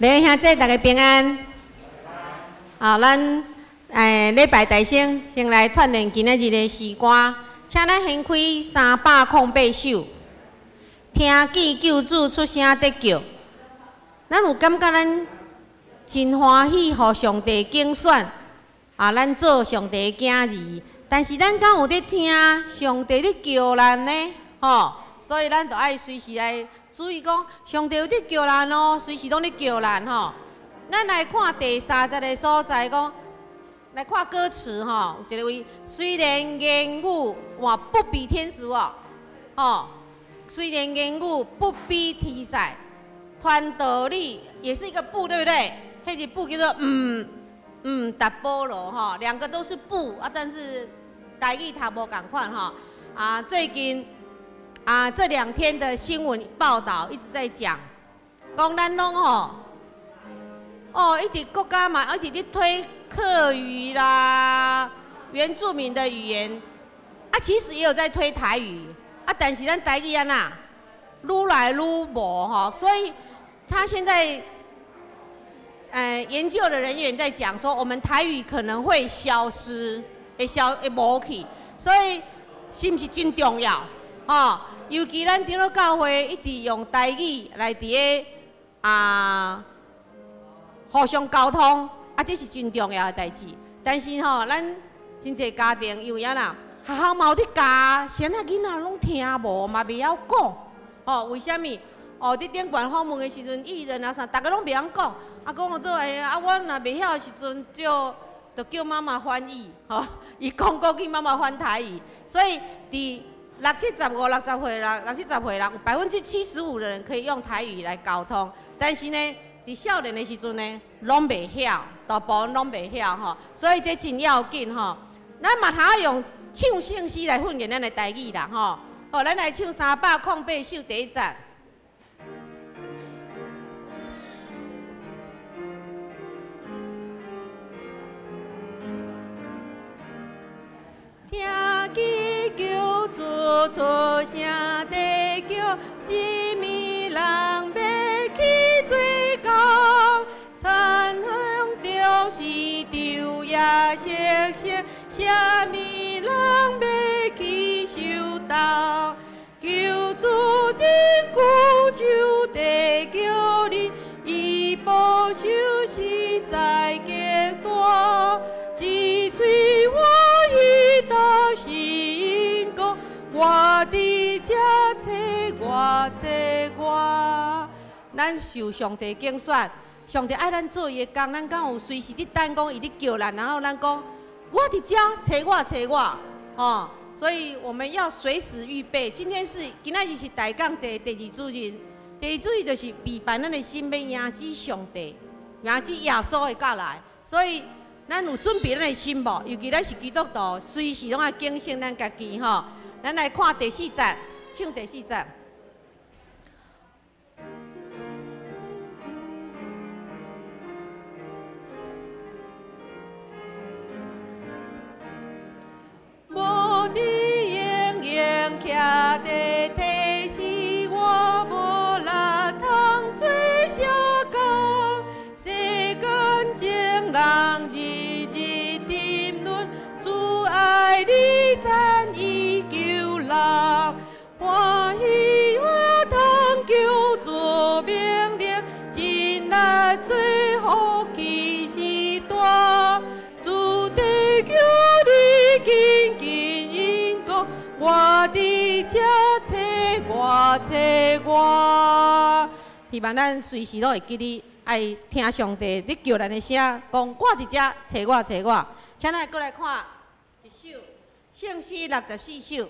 弟兄姊，大家平安。啊，咱禮拜大先先來鍛鍊今仔日的詩歌，請咱掀開308首，聽見救主出聲得救。咱有感覺咱真歡喜，予上帝揀選，啊，咱做上帝的囝兒。但是咱敢有佇聽上帝咧叫咱呢？吼，所以咱就愛隨時來注意講，上帝有佇叫咱哦，隨時攏咧叫咱吼。咱來看第三節的所在，講來看歌詞吼，有一個位，雖然言語換不比天使哦，吼，雖然言語不比天使，傳道理也是一個不，對不對？彼個不叫做毋毋達保羅吼，兩個都是不啊，但是台語讀無仝款吼。啊，最近啊這兩天的新聞報道一直在講，講咱攏吼。哦，一直國家嘛，一直咧推客語啦，原住民的語言，啊，其實也有在推台語，啊，但是咱台語按怎，愈來愈無吼，所以他現在，研究的人員在講說，我們台語可能會消失，會消會無去，所以是毋是真重要？吼，尤其咱長老教會一直用台語來佇咧啊。互相溝通，啊，這是真重要的代誌。但是吼，咱真濟家庭因為按怎，學校嘛有佇教，啥仔囡仔攏聽無，嘛袂曉講。吼，為啥物？哦，佇頂懸訪問的時陣，藝人啊啥，逐个攏袂曉講。啊，講做哎啊，我若袂曉的時陣，就叫媽媽翻譯，吼，伊講國語，媽媽翻台語。所以，佇六七十五、六十歲人、六七十歲人，有75%的人可以用台語來溝通。但是呢，佇少年的時陣呢，攏袂曉，大部分攏袂曉吼，所以這真要緊吼。咱嘛通用唱聖詩來訓練咱的台語啦吼。好，咱來唱308首第一節。聽見救主出聲在叫，啥物人欲去做工？田鄉著是晝夜熟悉，啥物人欲去收稻？救主真久就在叫你，伊保守實在極大，一喙話語都是因果，我佇遮揣我揣我，咱受上帝揀選。上帝愛咱做伊的工，咱敢有隨時佇等講伊佇叫咱，然後咱講我佇遮，揣我揣我，哦，所以我們要隨時預備。今天是今仔日是大講節第二主日，第二主日就是預備咱的心欲迎接上帝，迎接耶穌的駕來。所以咱有準備咱的心無？尤其咱是基督徒，隨時攏愛警醒咱家己吼。咱來看第四節，唱第四節。無佇營營徛佇提示我，無力通做啥工。世間情人日日沉淪，主愛你讚伊救人，歡喜我通求主命令，盡力做福氣是大，主在叫你緊緊因果，我佇遮揣我揣我。希望咱隨時攏會記得愛聽上帝咧叫咱的聲，講我佇遮揣我揣我。請咱閣來看一首聖詩64首。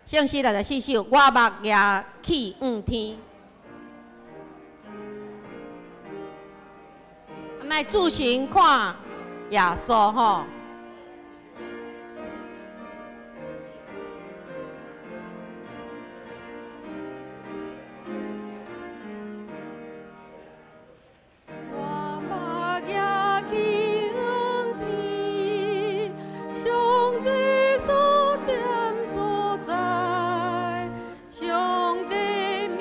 聖詩64首，我目舉起向天。咱來注神看耶穌吼。我目舉起向天，上帝所踮所在，上帝面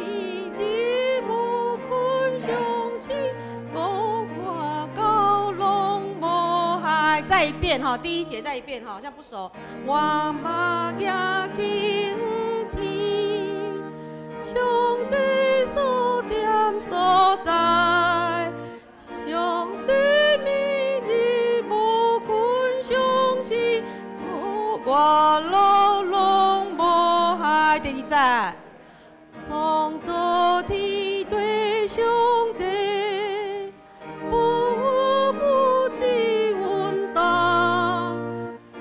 再一遍吼，第一節再一遍吼，好像不熟。我目舉起向天，上帝所踮所在，上帝暝日無睏相信，我路攏無害。第二節，創造天地上帝，無無止運動，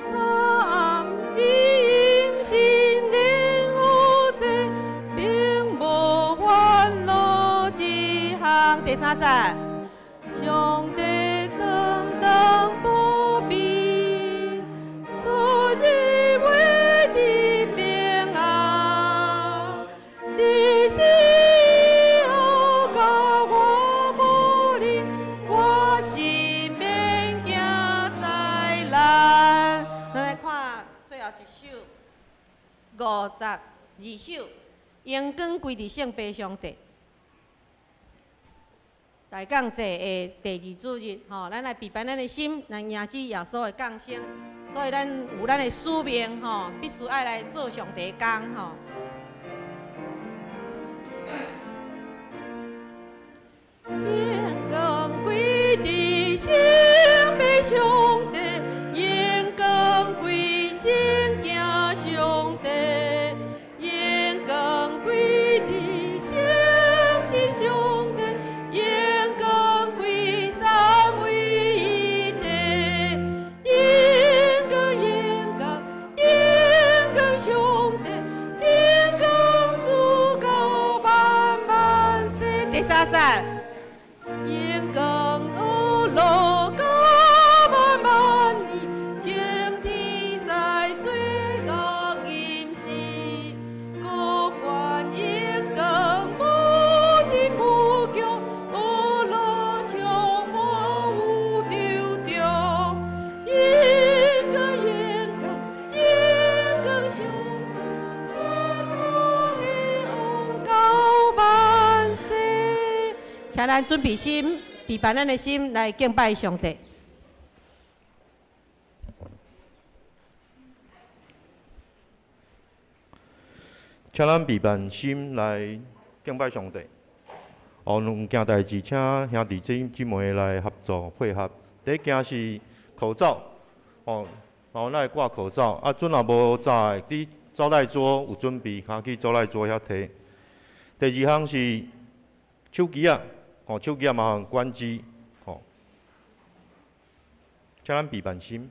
昨暗陰神連好勢，並無煩惱一項。第三節，上帝當當保庇，出入為的平安，只是後甲我無離，我是免驚災難。咱來看最後一首，52首，榮光歸佇聖父上帝。大降祭的第二主日，吼，咱來備辦咱的心，來迎接耶穌的降生。所以咱有咱的使命，吼，必須愛來做上帝的工，吼。榮光歸佇聖父上帝，榮光歸聖囝上帝，榮光歸佇聖神上帝，榮光歸三位一體，榮光榮光榮光上帝，榮光主到萬萬世。第三節。榮光阿羅到萬萬年，將天使做樂吟詩，高懸榮光無盡無窮，阿羅充滿有宙中。榮光榮光榮光上帝，萬王的王到萬世。請咱準備心，備辦咱的心來敬拜上帝。請咱備辦心來敬拜上帝。哦，兩件代誌，請兄弟姊妹來合作配合。第一件是口罩，哦，然後咱會掛口罩。啊，陣若無紮的，佇招待桌有準備，較去招待桌遐提。第二項是手機仔，哦，手機仔麻煩關機，哦。請咱備辦心。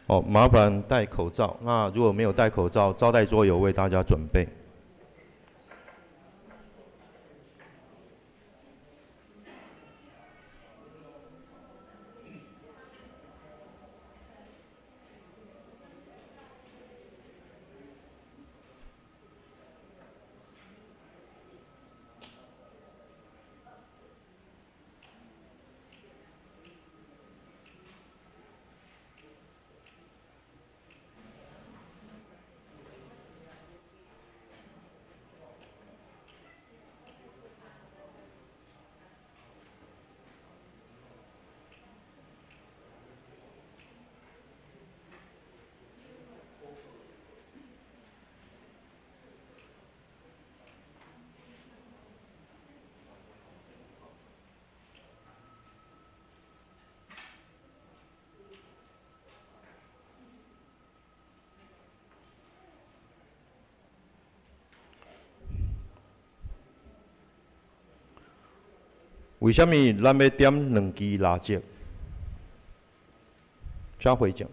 哦，麻煩戴口罩。那如果沒有戴口罩，招待桌有為大家準備。為啥物咱欲點兩支蠟燭？請回正。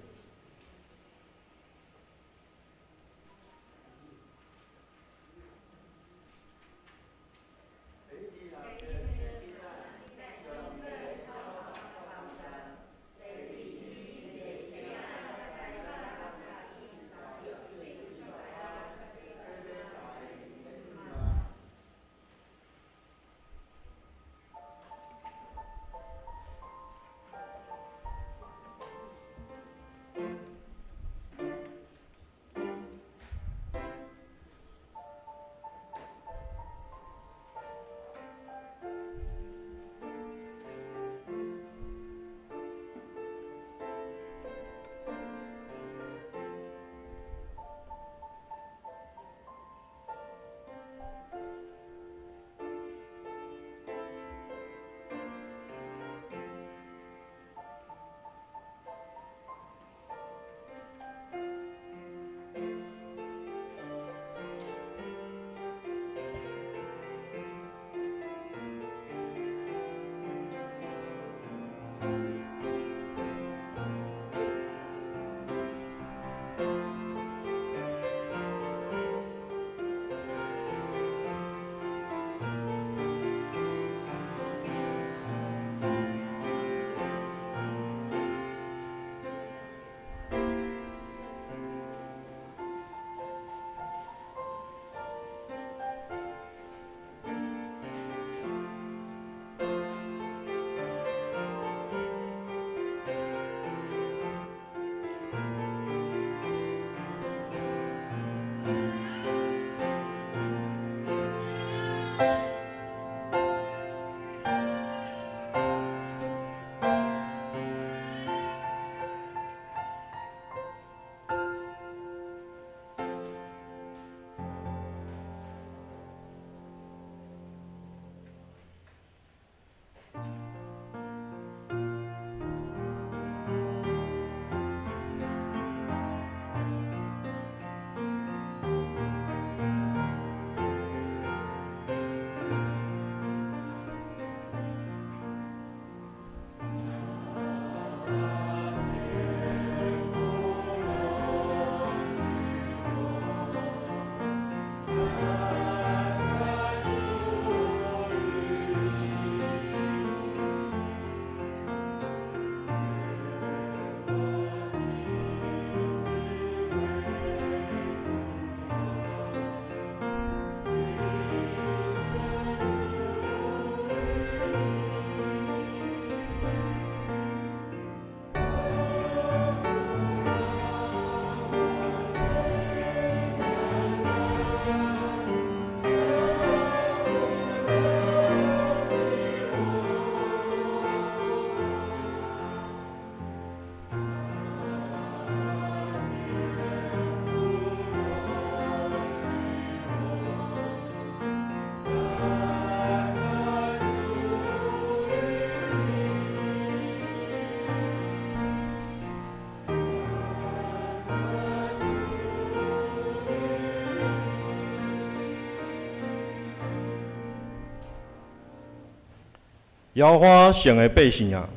耶和华圣的百姓啊，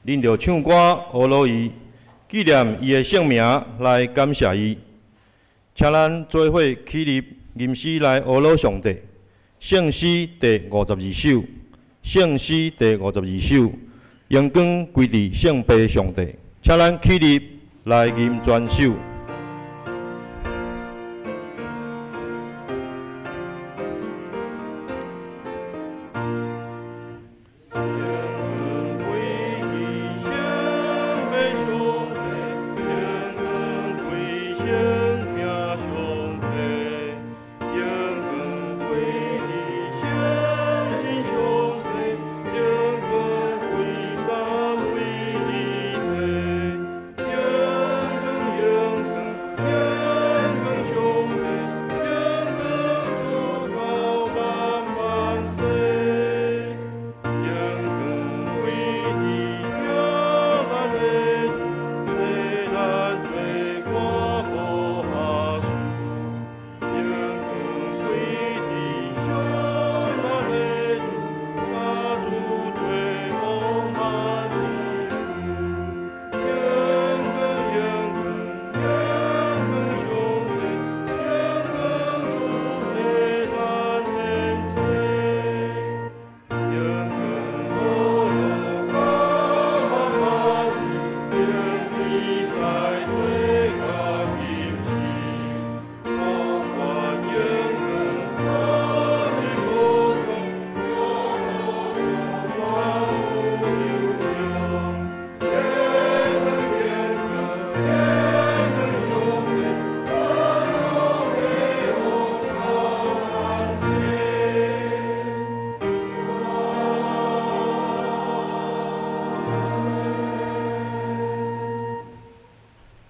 恁著唱歌呵咾伊，纪念伊的圣名来感谢伊。请咱做伙起立，吟诗来呵咾上帝。圣诗第五十二首，圣诗第五十二首，荣光归伫圣父上帝。请咱起立来吟全首。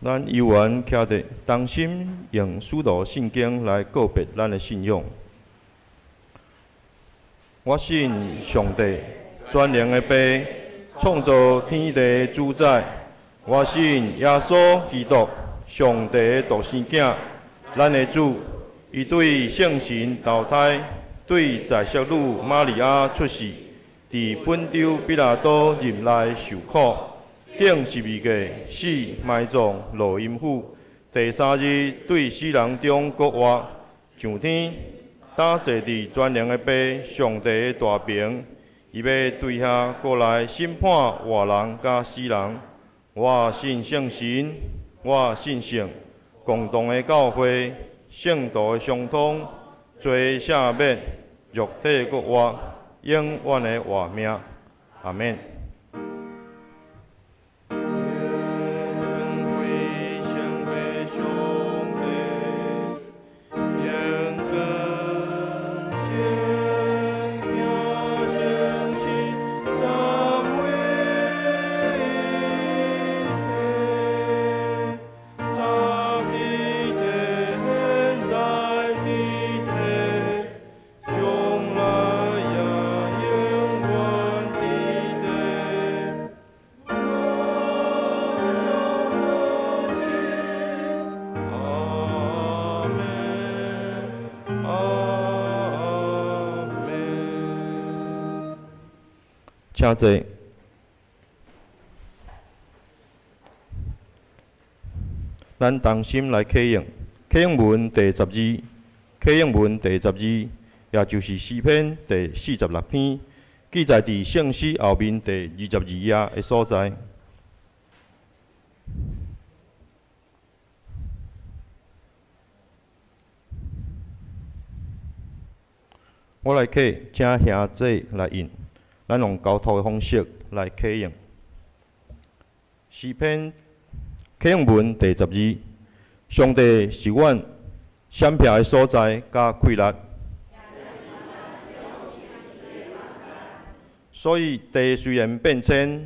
咱犹原徛伫同心，用使徒信经来告别咱的信仰。我信上帝，全能的父，创造天地的主宰。我信耶稣基督，上帝的独生子，咱的主。伊对圣神投胎，对在圣女玛利亚出世，伫本丢彼拉多任内受苦。钉十字架，死，埋葬，落阴府。第三日对死人中复活，上天，搭坐伫全能的父上帝的大爿。伊欲对遐过来审判活人佮死人。我信圣神，我信圣共同的教会，圣徒的相通，罪赦免，肉体复活，永远的活命。阿们。請坐。咱同心來啟應，啟應文第十二，啟應文第十二，也就是詩篇第46篇，記載佇聖詩後面第22頁的所在。我來啟，請兄弟來印。咱用交託的方式來啟應。詩篇啟應文第十二，上帝是阮閃避的所在，佮氣力。所以地雖然變遷，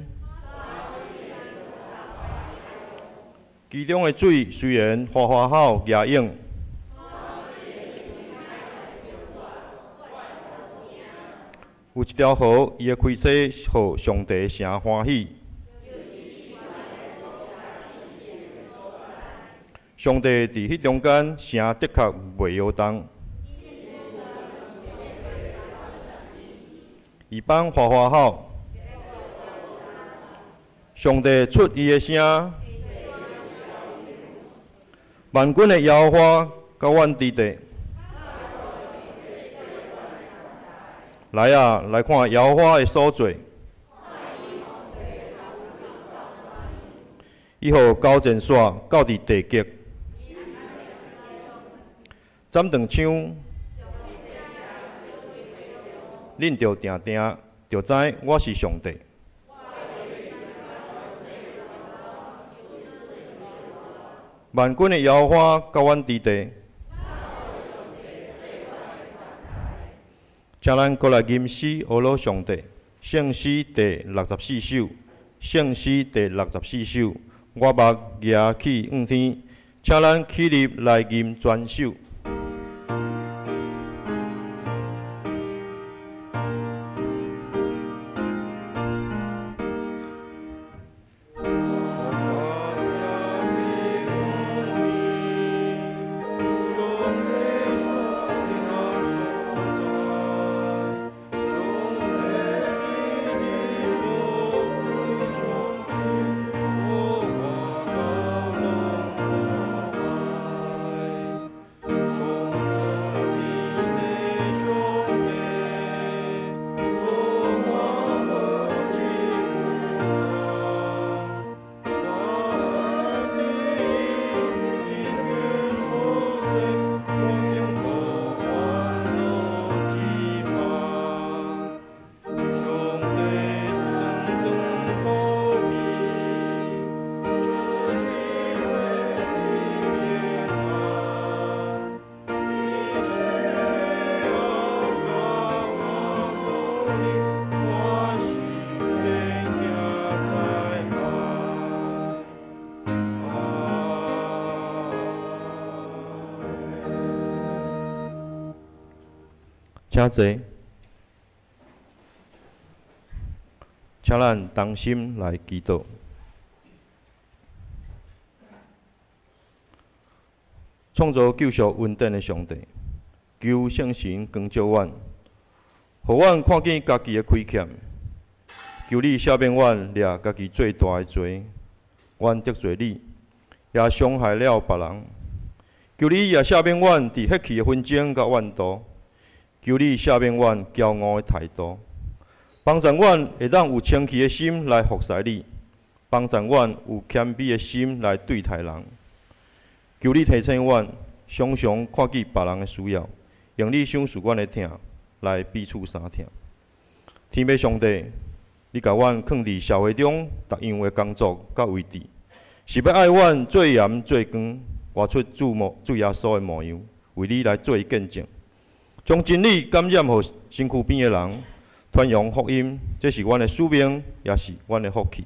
其中的水雖然嘩嘩吼夯湧。有一條河，伊的溪水予上帝城歡喜。上帝佇彼中間，城的確袂搖動。異邦嘩嘩吼，上帝出伊的聲，萬軍的耶和華佮阮佇地。來啊，來看耶和華的所做。伊予交戰線到佇地極，斬斷槍，恁著定定著知我是上帝。萬軍的耶和華佮阮佇地。請咱閣來吟詩，呵咾上帝。聖詩第六十四首，聖詩第六十四首，我目舉起向天，請咱起立來吟全首。請坐，請咱同心來祈禱。創造救贖恩典的上帝，求聖神光照阮，予阮看見家己的虧欠，求你赦免阮掠家己最大的罪，阮得罪你，也傷害了別人。求你也赦免阮佇血氣的紛爭佮怨妒。求你赦免阮驕傲的態度，幫助阮會當有清氣的心來服侍你，幫助阮有謙卑的心來對待人。求你提醒阮，常常看見別人的需要，用你賞賜阮的疼來彼此相疼。天父上帝，你共阮囥佇社會中逐樣的工作佮位置，是欲愛阮做鹽做光，活出主模主耶穌的模樣，為你來做見證。將真理感染予身軀邊的人，傳揚福音，這是阮的使命，也是阮的福氣。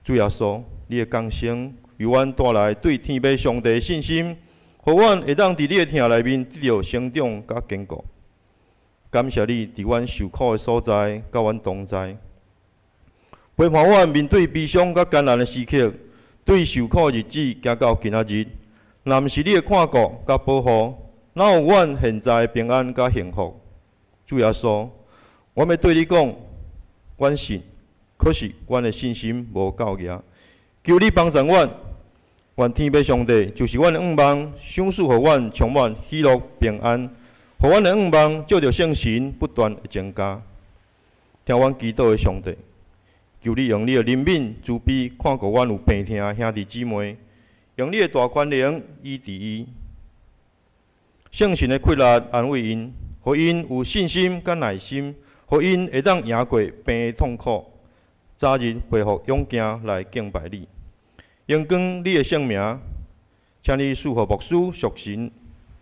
主耶穌，你的降生為阮帶來對天父上帝的信心，予阮會當佇你的疼內面得著成長佮堅固。感謝你佇阮受苦的所在，佮阮同在，陪伴阮面對悲傷佮艱難的時刻，對受苦的日子行到今仔日，若毋是你的看顧佮保護，哪有阮現在的平安佮幸福？主耶穌，我欲對你講，阮信，可是阮的信心無夠額。求你幫助阮，願天父上帝就是阮的向望，賞賜予阮充滿喜樂平安，予阮的向望藉著聖神不斷的增加。聽阮祈禱的上帝，求你用你的憐憫慈悲看顧阮有病痛的兄弟姊妹，用你的大權能醫治伊，聖神的氣力安慰𪜶，予𪜶有信心佮耐心，予𪜶會當贏過病的痛苦，早日恢復勇健來敬拜你，榮光你的聖名。請你賜予牧師屬神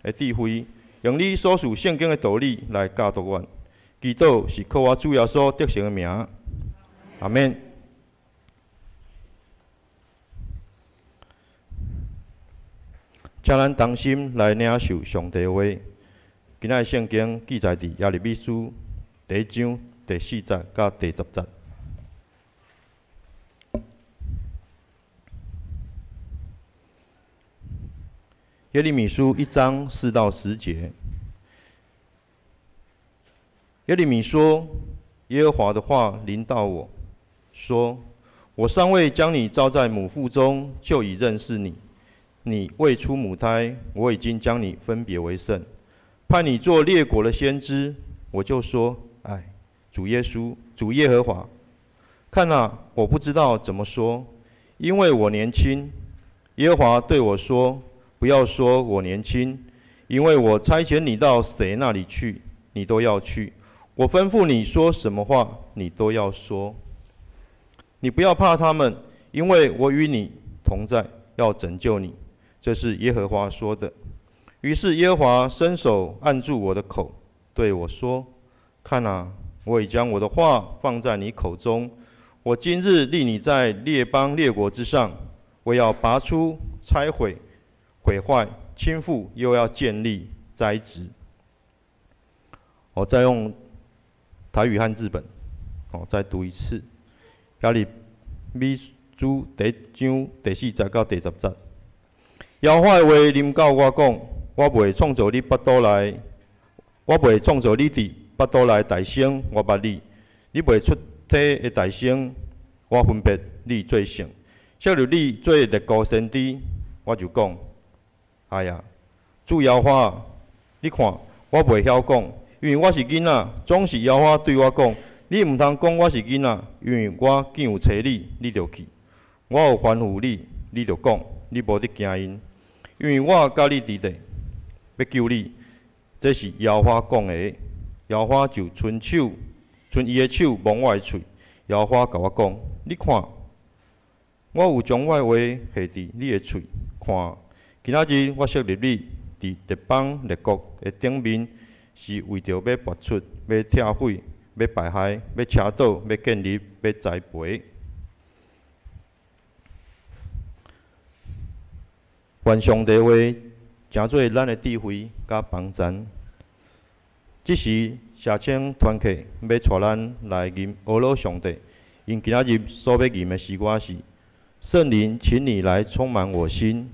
的智慧，用你所賜聖經的道理來教導阮。祈禱是靠我主耶穌得勝的名，阿們。請咱同心來領受上帝話。今仔日聖經記載佇耶利米書第一章第四節佮第十節。耶利米書一章四到十節。耶利米說：耶和華的話臨到我，說：我尚未將你造在母腹中，就已認識你；你未出母胎，我已經將你分別為聖，派你做列國的先知。我就說：唉，主耶穌，主耶和華，看哪，我不知道怎麼說，因為我年輕。耶和華對我說：不要說我年輕，因為我差遣你到誰那裡去，你都要去。我吩咐你說什麼話，你都要說。你不要怕他們，因為我與你同在，要拯救你。這是耶和華說的。於是耶和華伸手按住我的口，對我說：看哪，我已將我的話放在你口中。我今日立你在列邦列國之上，我要拔出、拆毀、毀壞、傾覆，又要建立、栽植。我再用台語漢字本，哦，再讀一次。耶利米書第一章第四節到第十節。耶和華的話臨到我講：我未創造你腹肚內，我未創造你佇腹肚內誕生，我捌你；你未出體的誕生，我分別你做聖，設立你做列國先知。我就講：哎呀，主耶和華，你看我袂曉講，因為我是囡仔。總是耶和華對我講：你毋通講我是囡仔，因為我見有差你，你就去；我有吩咐你，你就講，你無得驚𪜶，因為我佮你佇咧，欲救你。這是耶和華講的。耶和華就伸手，伸伊的手摸我的喙。耶和華共我講：你看，我有將我的話下佇你的喙，看，今仔日我設立你佇列邦列國的頂面，是為著欲拔出、欲拆毀、欲敗壞、欲敲倒、欲建立、欲栽培。願上帝話成做咱的智慧佮幫贊。這時，社青團契欲帶咱來吟阿羅上帝。𪜶今仔日所欲吟的詩歌是：聖靈，請你來充滿我心。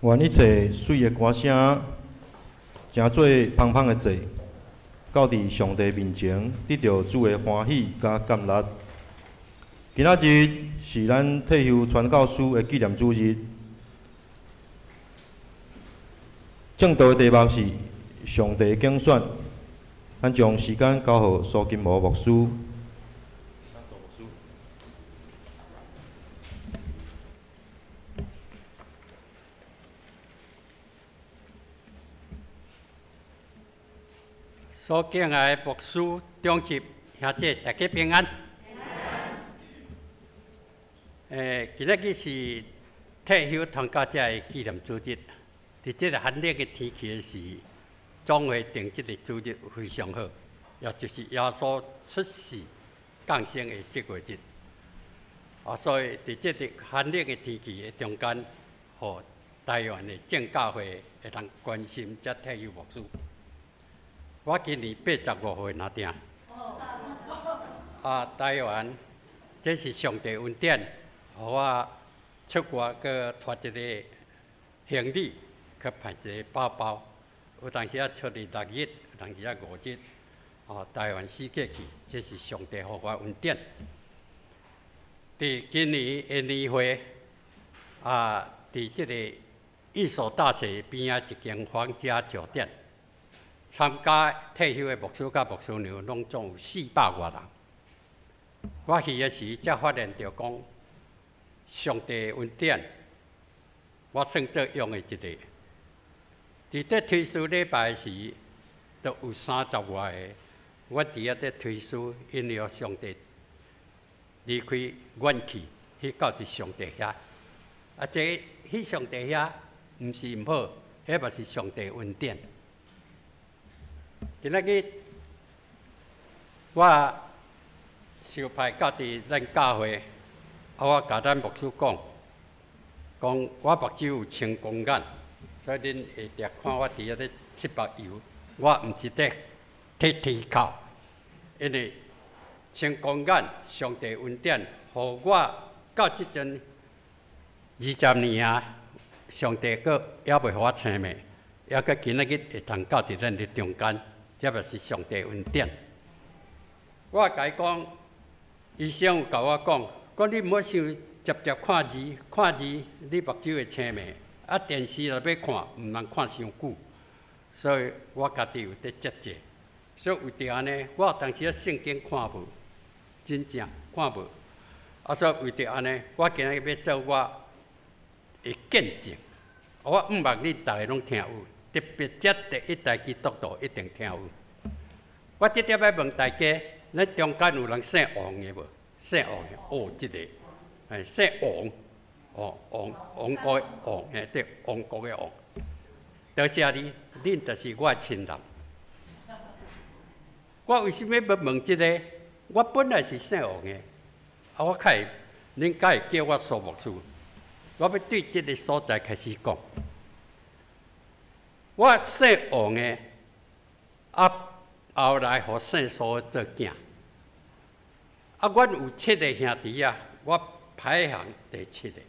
願一切媠的歌聲，成做芳芳的祭，到佇上帝面前，得著主的歡喜佮感納。今仔日是咱退休傳教師的紀念主日。證道的題目是上帝揀選。咱將時間交予蘇金模牧師。所敬愛的牧師、長執、兄姐，大家平安。今仔日是退休傳教者的紀念主日。佇這个寒冷的天氣的時，總會定這个主日非常好，也就是耶穌出世降生的這個日。啊，所以佇這个寒冷的天氣的中間，予台灣的正教會會當關心這退休牧師。我今年85歲，若定。啊，台灣，這是上帝恩典，予我出國閣提一个行李，去派一個包包。有當時仔出去6日，有當時仔5日，哦，台灣四界去，這是上帝予我恩典。佇今年的年會，啊，佇這個義守大學邊仔一間皇家酒店。參加退休的牧師佮牧師娘，攏總有400外人。我去的時，才發現著講，上帝恩典，我算做用的一個。佇咧推書禮拜時，都有30外个。我佇遐咧推書，因為上帝離開阮去，去到佇上帝遐。啊，這去上帝遐，毋是毋好，彼嘛是上帝恩典。今仔日我受派到佇咱教會，啊，我共咱牧師講，講我目睭有青光眼，所以恁會定看我佇遐咧拭目油，我毋是咧剃剃口，因為青光眼，上帝恩典，予我到這陣20年啊，上帝閣猶未予我青目。猶閣今仔日會通到佇咱的中間，這嘛是上帝恩典。我共伊講，醫生有共我講，講你毋好傷捷捷看字，看字你目睭會青目。啊，電視若欲看，毋通看傷久。所以我家己有佇節制。所以為著按呢，我有當時仔聖經看無，真正看無。啊，所以為著按呢，我今仔日欲做我的見證。我毋望恁逐个攏聽有。特別這第一代基督徒一定聽有。我這點欲問大家，咱中間有人姓王的無？姓王的，哦，這个，欸，姓王，哦，王，王國王，欸，對，王國的王。多謝你，恁就是我的親人。我為啥物欲問這个？我本來是姓王的，啊，我較會，恁較會叫我蘇牧師。我欲對這个所在開始講。我姓王的，啊，後來予姓蘇做囝。啊，阮有七个兄弟仔，我排行第七个。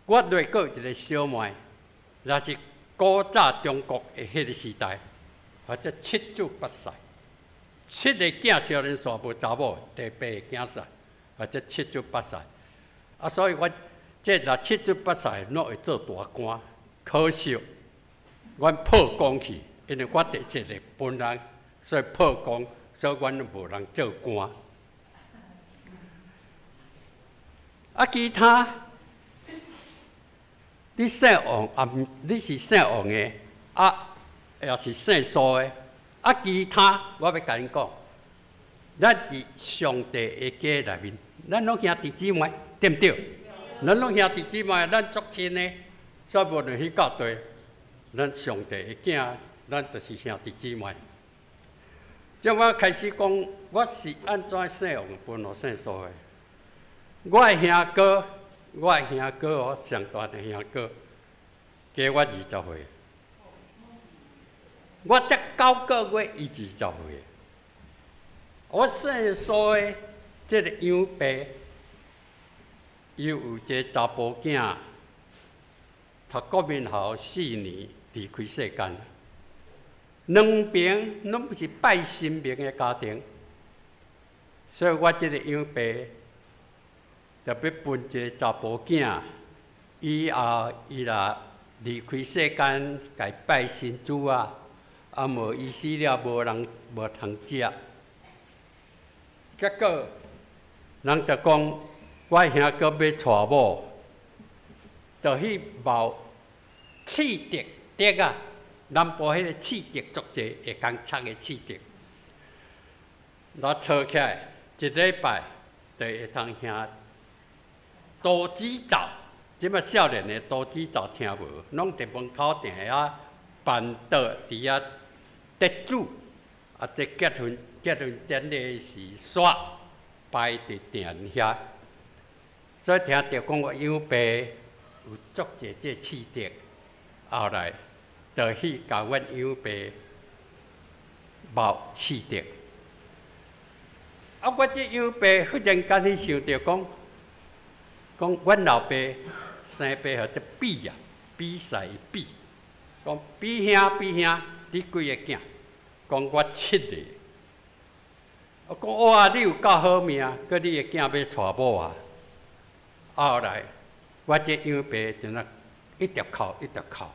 我內閣有一个小妹，若是古早中國的彼个時代，或者七子八婿，七个囝小人煞無查某，第八个囝婿，或者七子八婿。啊，所以我這若七子八婿，攏會做大官。可惜，阮破功去，因為我第七个本人，所以破功，所以阮無人做官。啊，其他，你姓王啊？你是姓王的，啊，也是姓蘇的。啊，其他我欲共恁講，咱佇上帝的家內面，咱攏兄弟姊妹，對毋對？咱攏兄弟姊妹，咱足親的。所以無論去到佗，咱上帝的囝，咱就是兄弟姊妹。這我開始講，我是按怎姓王，分予姓蘇的。我的兄哥，我的兄哥哦，上大的兄哥，加我20歲。我才9個月，伊20歲。我姓蘇的這个養爸，伊有一个查埔囝。讀國民校4年離開世間。兩邊攏是拜神明的家庭，所以我這个養爸就欲分一个查埔囝，以後伊若離開世間，共伊拜神主啊，啊無伊死了無人無通食。結果人就講，我兄閣欲娶某，就去冒刺竹竹仔。南部彼个刺竹足濟，會共插的刺竹，若搓起來一禮拜就會通行多子灶。這擺少年的多子灶聽無？攏佇門口定遐辦桌佇遐咧煮，啊，這結婚典禮時煞擺佇殿遐，所以聽著講我養爸有足濟這刺竹，後來就去共阮養爸冒刺竹。啊，我這養爸忽然間去想著講，講阮老爸生爸號做比啊，比賽的比，講比兄比兄，你幾個囝？講我七個。我講哇，你有夠好命，閣你的囝欲娶某啊！後來我這養爸就那一直哭一直哭。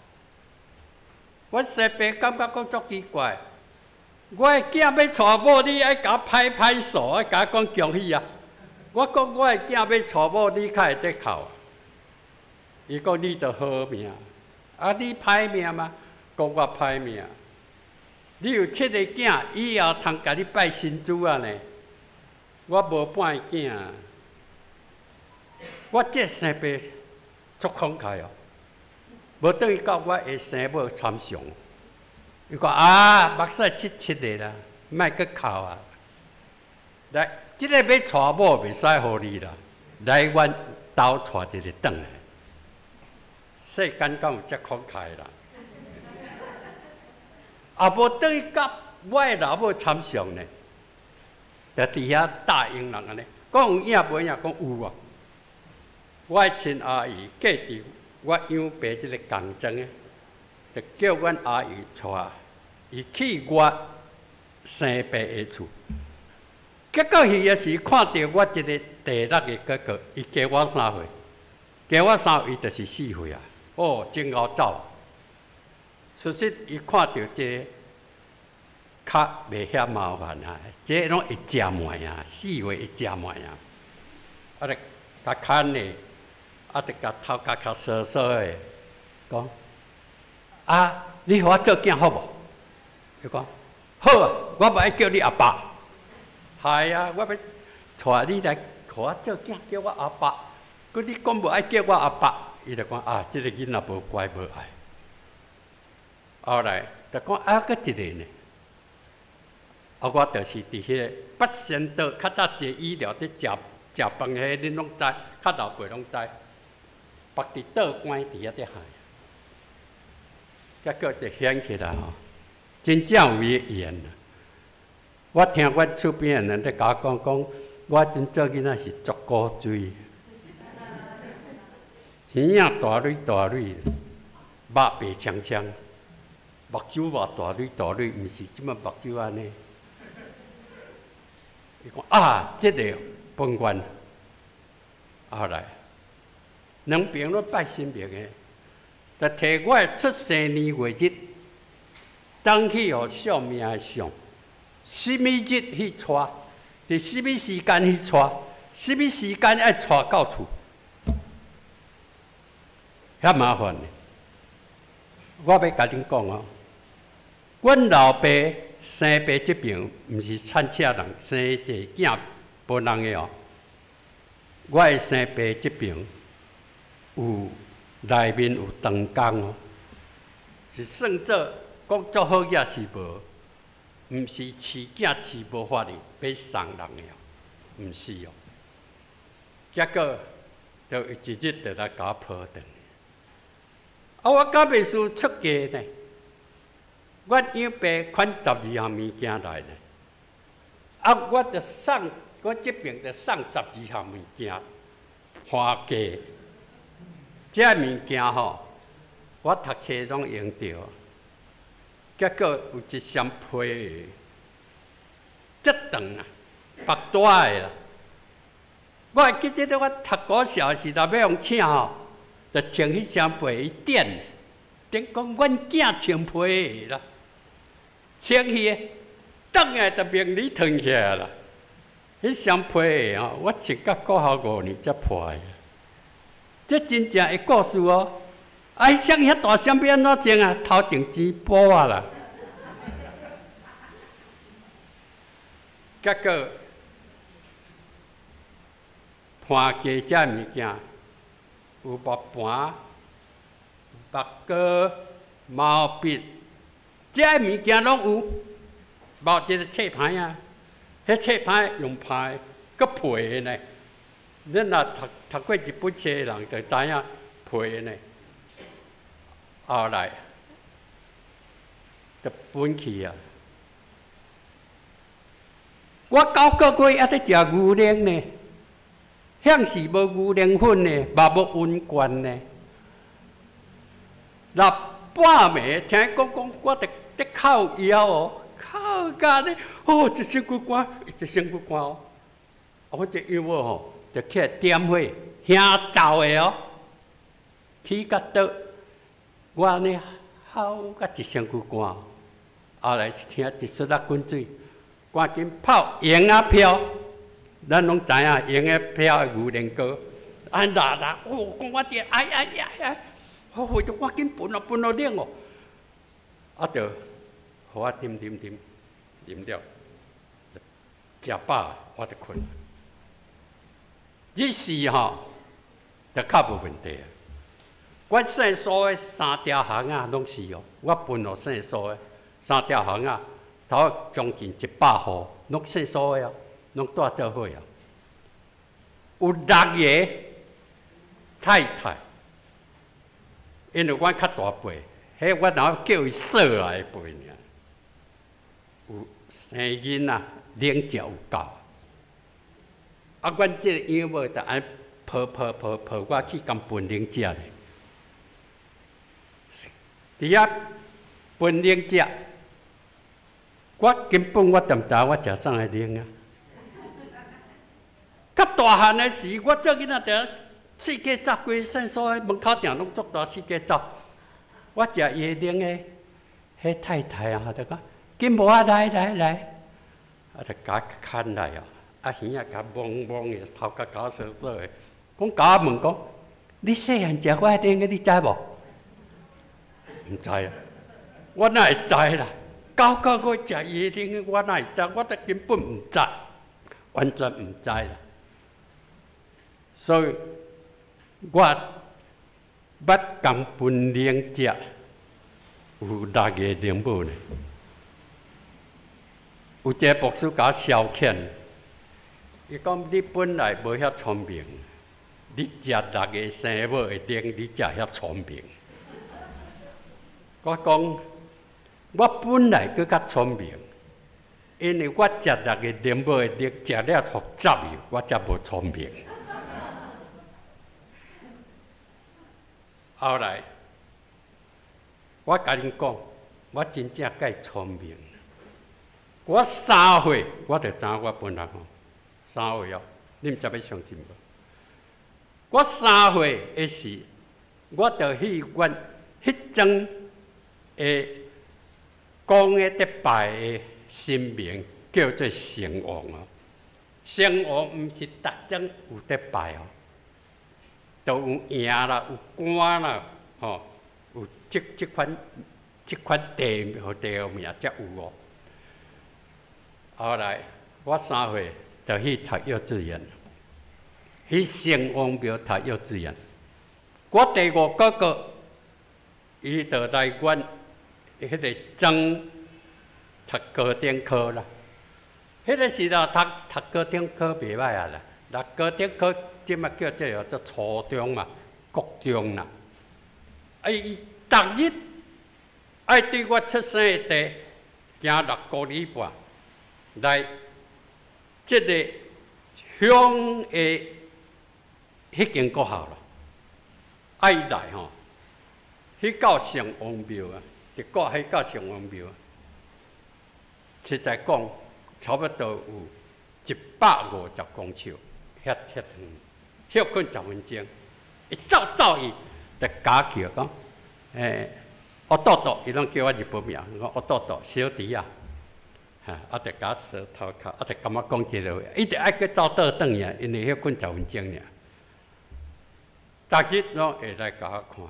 我生爸感覺閣足奇怪，我的囝欲娶某，你愛共我拍拍手，愛共我講恭喜啊！我講我的囝欲娶某，你較會得哭。伊講你著好命，啊你歹命嗎？講我歹命。你有七个囝，以後通共你拜神主仔呢？我無半个囝。我這生爸足慷慨哦，無轉去到我的生母參詳。伊講啊，目屎七七个啦，莫閣哭啊！來，這个欲娶某袂使予你啦，來阮兜娶一个轉來。世間敢有遮慷慨啦？啊，無轉去佮我的老母參詳呢，就佇遐答應人按呢，講有影無影？講有啊。我的親阿姨嫁佇我養爸這个仝莊的，就叫阮阿姨帶伊去我生爸的厝。結果彼個時看著我這个第六个哥哥，伊加我3歲，加我三歲，伊就是4歲啊。哦，真𠢕走。事實伊看著這個較袂遐麻煩啊，這攏會食糜啊，4歲會食糜啊，啊，就共牽的，啊，就共頭殼較疏疏的，講啊，你予我做囝好無？伊講好啊，我無愛叫你阿爸。係啊，我欲帶你來予我做囝，叫我阿爸。閣你講無愛叫我阿爸，伊就講啊，這个囡仔無乖無愛。後來就講啊，閣一個呢。啊，我就是佇彼个八仙桌較早坐醫療佇食食飯彼，恁攏知，較老輩攏知。縛佇桌關佇遐佇害，結果就顯起來吼，真正有伊的緣啊！我聽阮厝邊的人佇共我講，講我陣做囡仔是足古錐，耳仔大蕊大蕊，肉白青青，目睭嘛大蕊大蕊，毋是這擺目睭按呢。伊講啊，這个本願，後來兩邊攏拜神明的，就提我的出生年月日，轉去予相命的相，啥物日去娶，佇啥物時間去娶，啥物時間愛娶到厝，遐麻煩的。我欲共恁講哦，阮老爸生爸這邊毋是親戚人，生一个囝無人的哦。我的生爸這邊有內面有長工哦，是算做講足好也是無，毋是飼囝飼無法的，欲送人的哦，毋是哦。結果就一日就來共我抱轉來。啊，我敢袂輸出嫁呢？阮養爸款12項物件來呢。啊，我就送，我這邊就送12項物件，寒嫁。這物件吼，我讀冊攏用著，結果有一雙皮鞋，足長啊，縛帶的啦。我會記得我讀國小時，若欲予請吼，就穿彼雙皮鞋踮，等講阮囝穿皮鞋啦，穿去轉來就命裡褪起來啦。彼雙皮鞋吼，我穿到國校5年才破的。這真正的故事哦。啊，彼雙遐大雙欲按怎穿啊？頭前錢包啊啦。結果盤雞這物件，有木盤、木膏、毛筆，這物件攏有。無一個冊牌啊，彼冊牌用拍，閣皮的呢。恁若讀過日本冊的人就知影皮的呢。後來就分去啊。我9個月猶咧食牛奶呢，向是無牛奶粉呢，嘛無溫泉呢。若半暝聽講講，我就咧哭腰哦，哭甲咧，哦，一身軀汗，一身軀汗哦。我這養母吼，就起來點火，兄灶的哦，起甲倒，我按呢哭甲一身軀汗。後來聽一束仔滾水，趕緊泡蠅仔飄，咱攏知影蠅仔飄的牛奶膏，按拉拉，哦，講我這哎哎呀呀，好火就趕緊噴哦噴哦冷哦，啊，就予我啉啉啉，啉了，食飽我就睏。這時吼，就較無問題啊。阮姓蘇的三條巷仔攏是哦，我分予姓蘇的三條巷仔，頭將近100戶，攏姓蘇的哦，攏住做伙啊。有六個太太，因為阮較大輩，彼我若叫伊嫂來的輩爾。有生囡仔，奶食有夠。啊，阮這個養母就按呢抱抱抱抱我去共分奶食咧。佇遐分奶食，我根本我都毋知我食啥个奶啊。較大漢的時，我做囡仔佇遐四界走，規姓蘇的門口埕攏足大四界走。我食伊的奶的，彼太太啊，就講。金無啊，來來來，啊，就共我牽來哦，啊，耳仔共摸摸的，頭殼共我梳梳的，講共我問講，你細漢食我的奶，你知無？毋知啊，我哪會知啦？9個月食伊的奶，我哪會知？我都根本毋知，完全毋知啦。所以，我捌共分奶食，有六个奶母呢。有一个牧師共我消遣，伊講你本來無遐聰明，你食六个生母的奶，你才遐聰明。我講我本來閣較聰明，因為我食六个奶母的奶，食了複雜去，我才無聰明。後來我共恁講，我真正介聰明。我3歲，我就知影我本人吼，3歲哦，你毋知欲相信無？我三歲的時，我就去阮彼陣的講的咧拜的神明叫做城王哦。城王毋是逐陣有咧拜哦，都有贏啦，有官啦，吼，有這款地和地名才有哦。後來我三歲就去讀幼稚園，去城王廟讀幼稚園。我第五哥哥，伊就來阮彼個莊讀高中科啦。彼個時陣讀高中科袂歹啊啦，讀高中科這馬叫做做初中嘛、國中啦。啊，伊逐日愛對我出生的地行6公里半。來，這個鄉的彼間國校啦，愛來吼，去到城隍庙啊，伫挂去到城隍庙，實在講，差不多有150公尺，遐遐遠，歇睏10分鐘，伊走走去，就共我叫講，欸，烏豆豆，伊攏叫我日本名，講烏豆豆小弟仔，哈，啊，就共我舌頭殼，啊，就感覺講這个話，伊就愛閣走倒轉去，因為歇睏十分鐘爾。逐日攏會來共我看，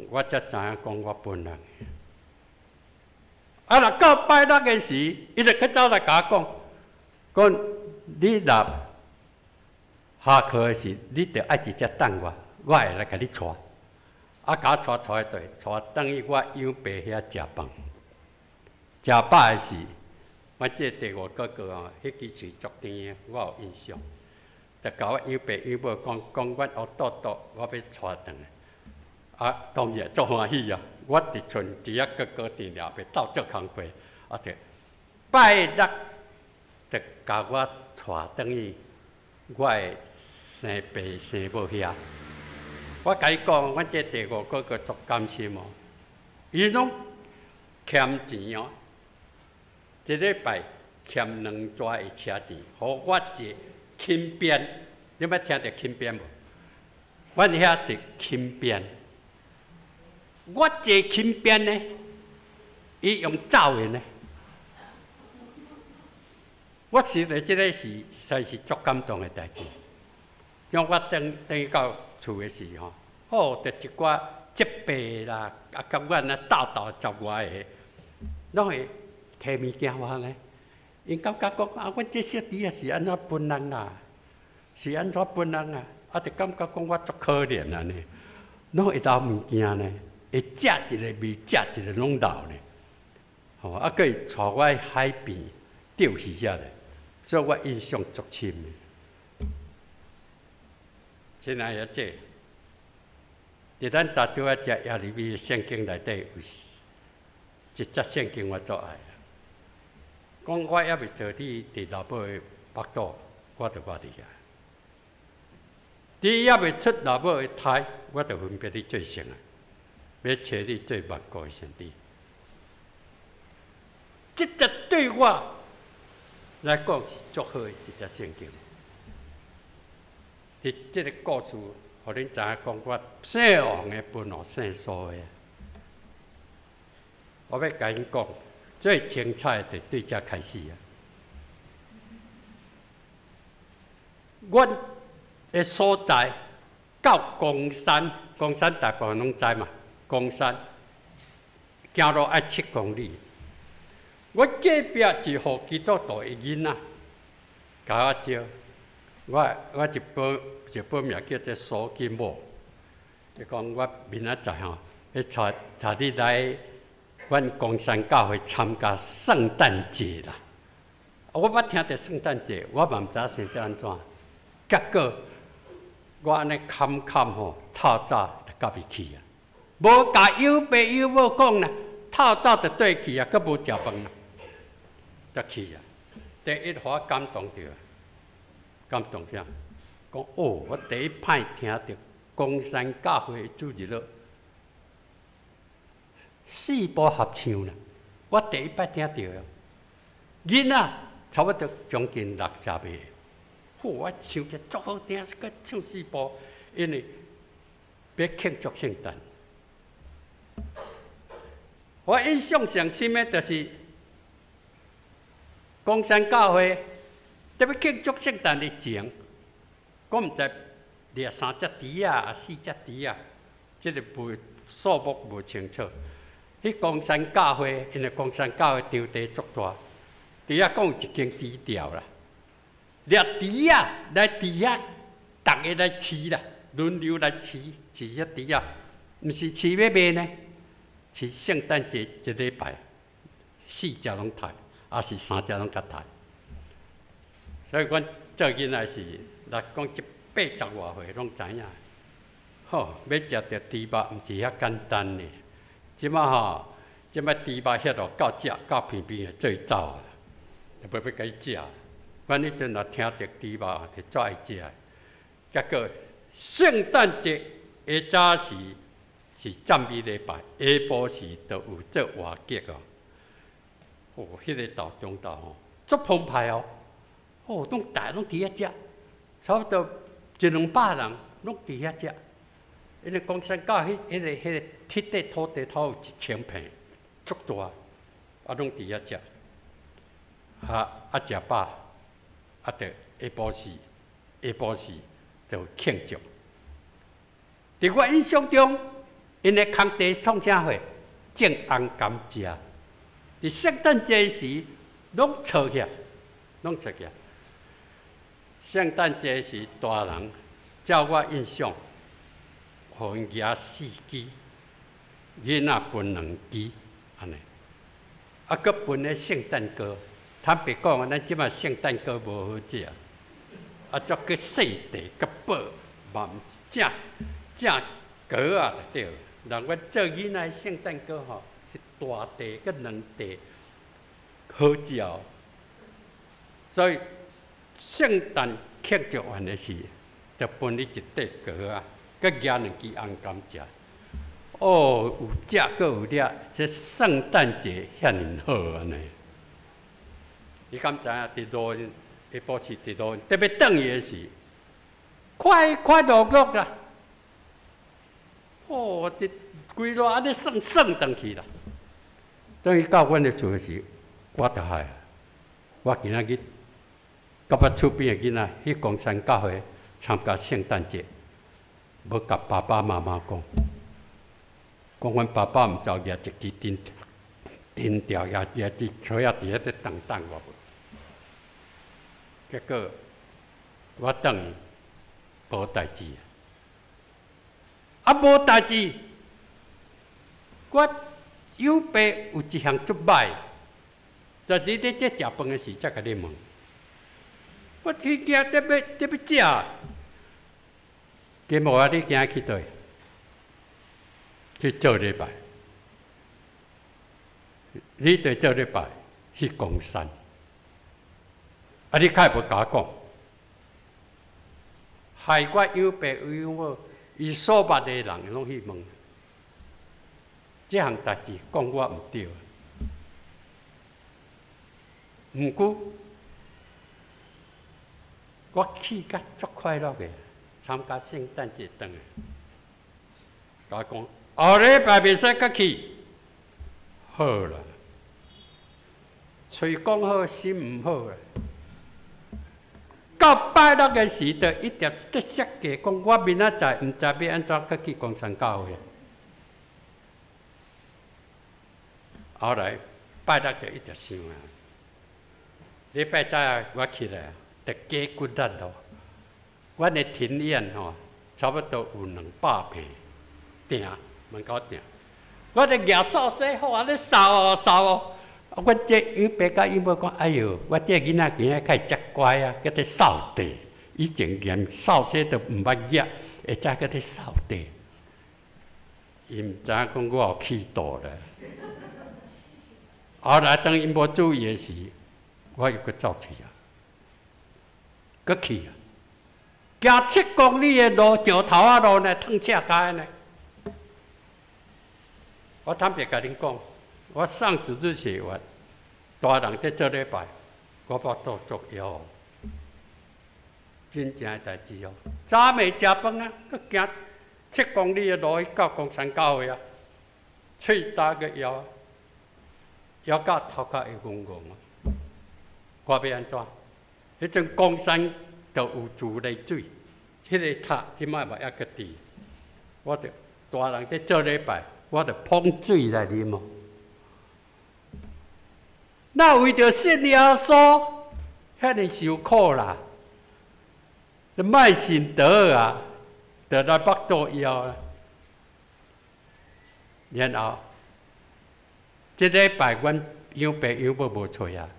我才知影講我分人。啊，若到拜六的時，伊就閣走來共我講，講你若下課的時，你著愛佇遮等我，我會來共你帶。啊，共我帶帶去佗，帶轉去我養爸遐食飯。食飽的時，我這第五哥哥吼，彼支喙足甜的，我有印象。就共我養爸養母講，講阮烏豆豆，我欲帶轉來。啊，當然足歡喜啊！我佇賰佇遐哥哥佇後壁鬥做工課，啊，就拜六就共我帶轉去我的生爸生母遐。我共伊講，阮這第五哥哥足甘心哦，伊攏儉錢哦，一禮拜儉兩逝的車錢，予我坐輕便。你捌聽著輕便無？阮遐坐輕便。我坐輕便呢，伊用走的呢。我實在這个是實在是足感動的代誌。像我轉轉去到厝的時吼，哦，就一寡叔伯啦，啊，佮阮啊鬥鬥十外个，攏會提物件予我呢。𪜶感覺講啊，阮這小弟仔是按怎分人啊？是按怎分人啊？啊，就感覺講我足可憐按呢，攏會留物件呢。會食一个，未食一个，攏留呢。吼，啊，閣會帶我去海邊釣魚仔咧，所以我印象足深的。親愛的姐，佇咱逐拄仔食耶利米的聖經內底有一節聖經我足愛，講我猶未做你佇老母的腹肚，我就活佇遐。你猶未出老母的胎，我就分別你做聖啊！欲差你做萬國的先知，這節對我來講是足好的一節聖經。佇這个故事，予恁知影講，我姓王的分予姓蘇的。我欲共𪜶講，最精彩的就對這開始啊！阮的所在到岡山，岡山大部分攏知嘛。岡山行路愛7公里。我隔壁一戶基督徒的囡仔，共我招，我一本名叫做蘇金某。伊講我明仔載吼，欲帶帶你來阮岡山教會參加聖誕節啦。我捌聽著聖誕節，我嘛毋知影生做按怎。結果我按呢坎坎吼，透早就佮伊去啊。無共養爸養母講啦，透早就綴去啊，閣無食飯啦，就去啊。第一，予我感動著，感動啥？講哦，我第一擺聽著岡山教會的主日學四部合唱啦，我第一擺聽著哦。囡仔差不多將近60個，呼，我唱起足好聽，閣唱四部，因為欲慶祝聖誕。我印象上深的，就是岡山教會特別慶祝聖誕的前，我毋知掠三隻豬仔，抑四隻豬仔，這个無數目無清楚。彼岡山教會，因為岡山教會場地足大，佇遐講有一間豬店啦，掠豬仔來佇遐，逐个來飼啦，輪流來飼飼遐豬仔，毋是飼欲賣呢。是聖誕節一禮拜，四隻攏刣，抑是三隻攏共刣。所以阮做囡仔時，若講這80外歲攏知影。吼，欲食著豬肉毋是遐簡單的。這馬吼，這馬豬肉遐落夠食夠平平的做走啊，就袂欲共伊食。阮彼陣若聽著豬肉，就足愛食。結果聖誕節下早時，是讚美禮拜，下晡時就有做活劇哦。哦，彼個晝中晝吼，足澎湃哦！哦，攏大攏佇遐食，差不多一兩百人攏佇遐食。因為岡山教彼個鐵塊土地頭有1000坪，足大，啊，攏佇遐食。啊啊，食飽，啊，就下晡時就慶祝。佇我印象中，𪜶的空地創啥貨？種紅甘蔗。佇聖誕節時，攏吵起來，攏吵起來。聖誕節時，大人照我印象，予𪜶舉四支，囡仔分兩支，按呢。啊，閣分彼聖誕糕。坦白講，咱這擺聖誕糕無好食，啊，則閣細塊閣薄，嘛毋是正正糕仔就對。人阮做囡仔聖誕糕吼，是大塊閣軟塊，好食哦。所以聖誕慶祝完的時，就分你一塊糕仔，閣舉兩支紅甘蔗。哦，有食閣有掠，這聖誕節遐爾好按呢。你敢知影？佇路下晡時佇路特別轉去的時，快快樂樂啦！哦，佇規路按呢算算轉去啦。轉去到阮的厝的時，我就害，我今仔日佮我厝邊的囡仔去岡山教會參加聖誕節，無共爸爸媽媽講，講阮爸爸毋知舉一支燈燈條，舉舉一支錘仔佇遐咧等等我無。結果我轉去無代誌，啊無代誌，我養爸有一項足歹，就你咧這食飯的時才共你問。我天驚得欲食，金毛啊！你今仔去佗？去做禮拜。你佇做禮拜去岡山，啊！你較會無共我講，害我養爸養母，伊所捌的人攏去問，這項代誌講我毋對。毋過我去甲足快樂的，參加聖誕節轉來，共我講後禮拜袂使閣去，好啦，喙講好，心毋好啦。到拜六的時，就一直咧設計，講我明仔載毋知欲按怎閣去岡山教會。後來拜六就一直想啊，禮拜早我起來就加骨力咯。阮的庭院吼，差不多有200坪埕，門口埕。我就舉掃帚，好啊，咧掃哦掃哦。阮這養爸佮養母講：哎喲，我這囡仔今仔較會遮乖啊，閣咧掃地。以前連掃帚都毋捌舉，會才閣咧掃地。伊毋知影講我有氣度咧。後來當𪜶無注意的時，我又閣走去啊，閣去啊，行7公里的路，石頭仔路呢，褪赤跤呢。我坦白共恁講，我上主日學完，大人佇做禮拜，我腹肚足枵，真正的代誌哦。早暝食飯啊，閣行七公里的路去到岡山教會啊，喙焦閣枵，枵到頭殼會昏昏啊。我欲按怎？彼陣岡山就有自來水，彼個塔這擺嘛猶閣佇。我就大人佇做禮拜，我就捧水來啉哦。那為著信耶穌，遐爾受苦啦，就莫信道啊，就來腹肚枵啦。然後，這禮拜阮養爸養母無揣啊，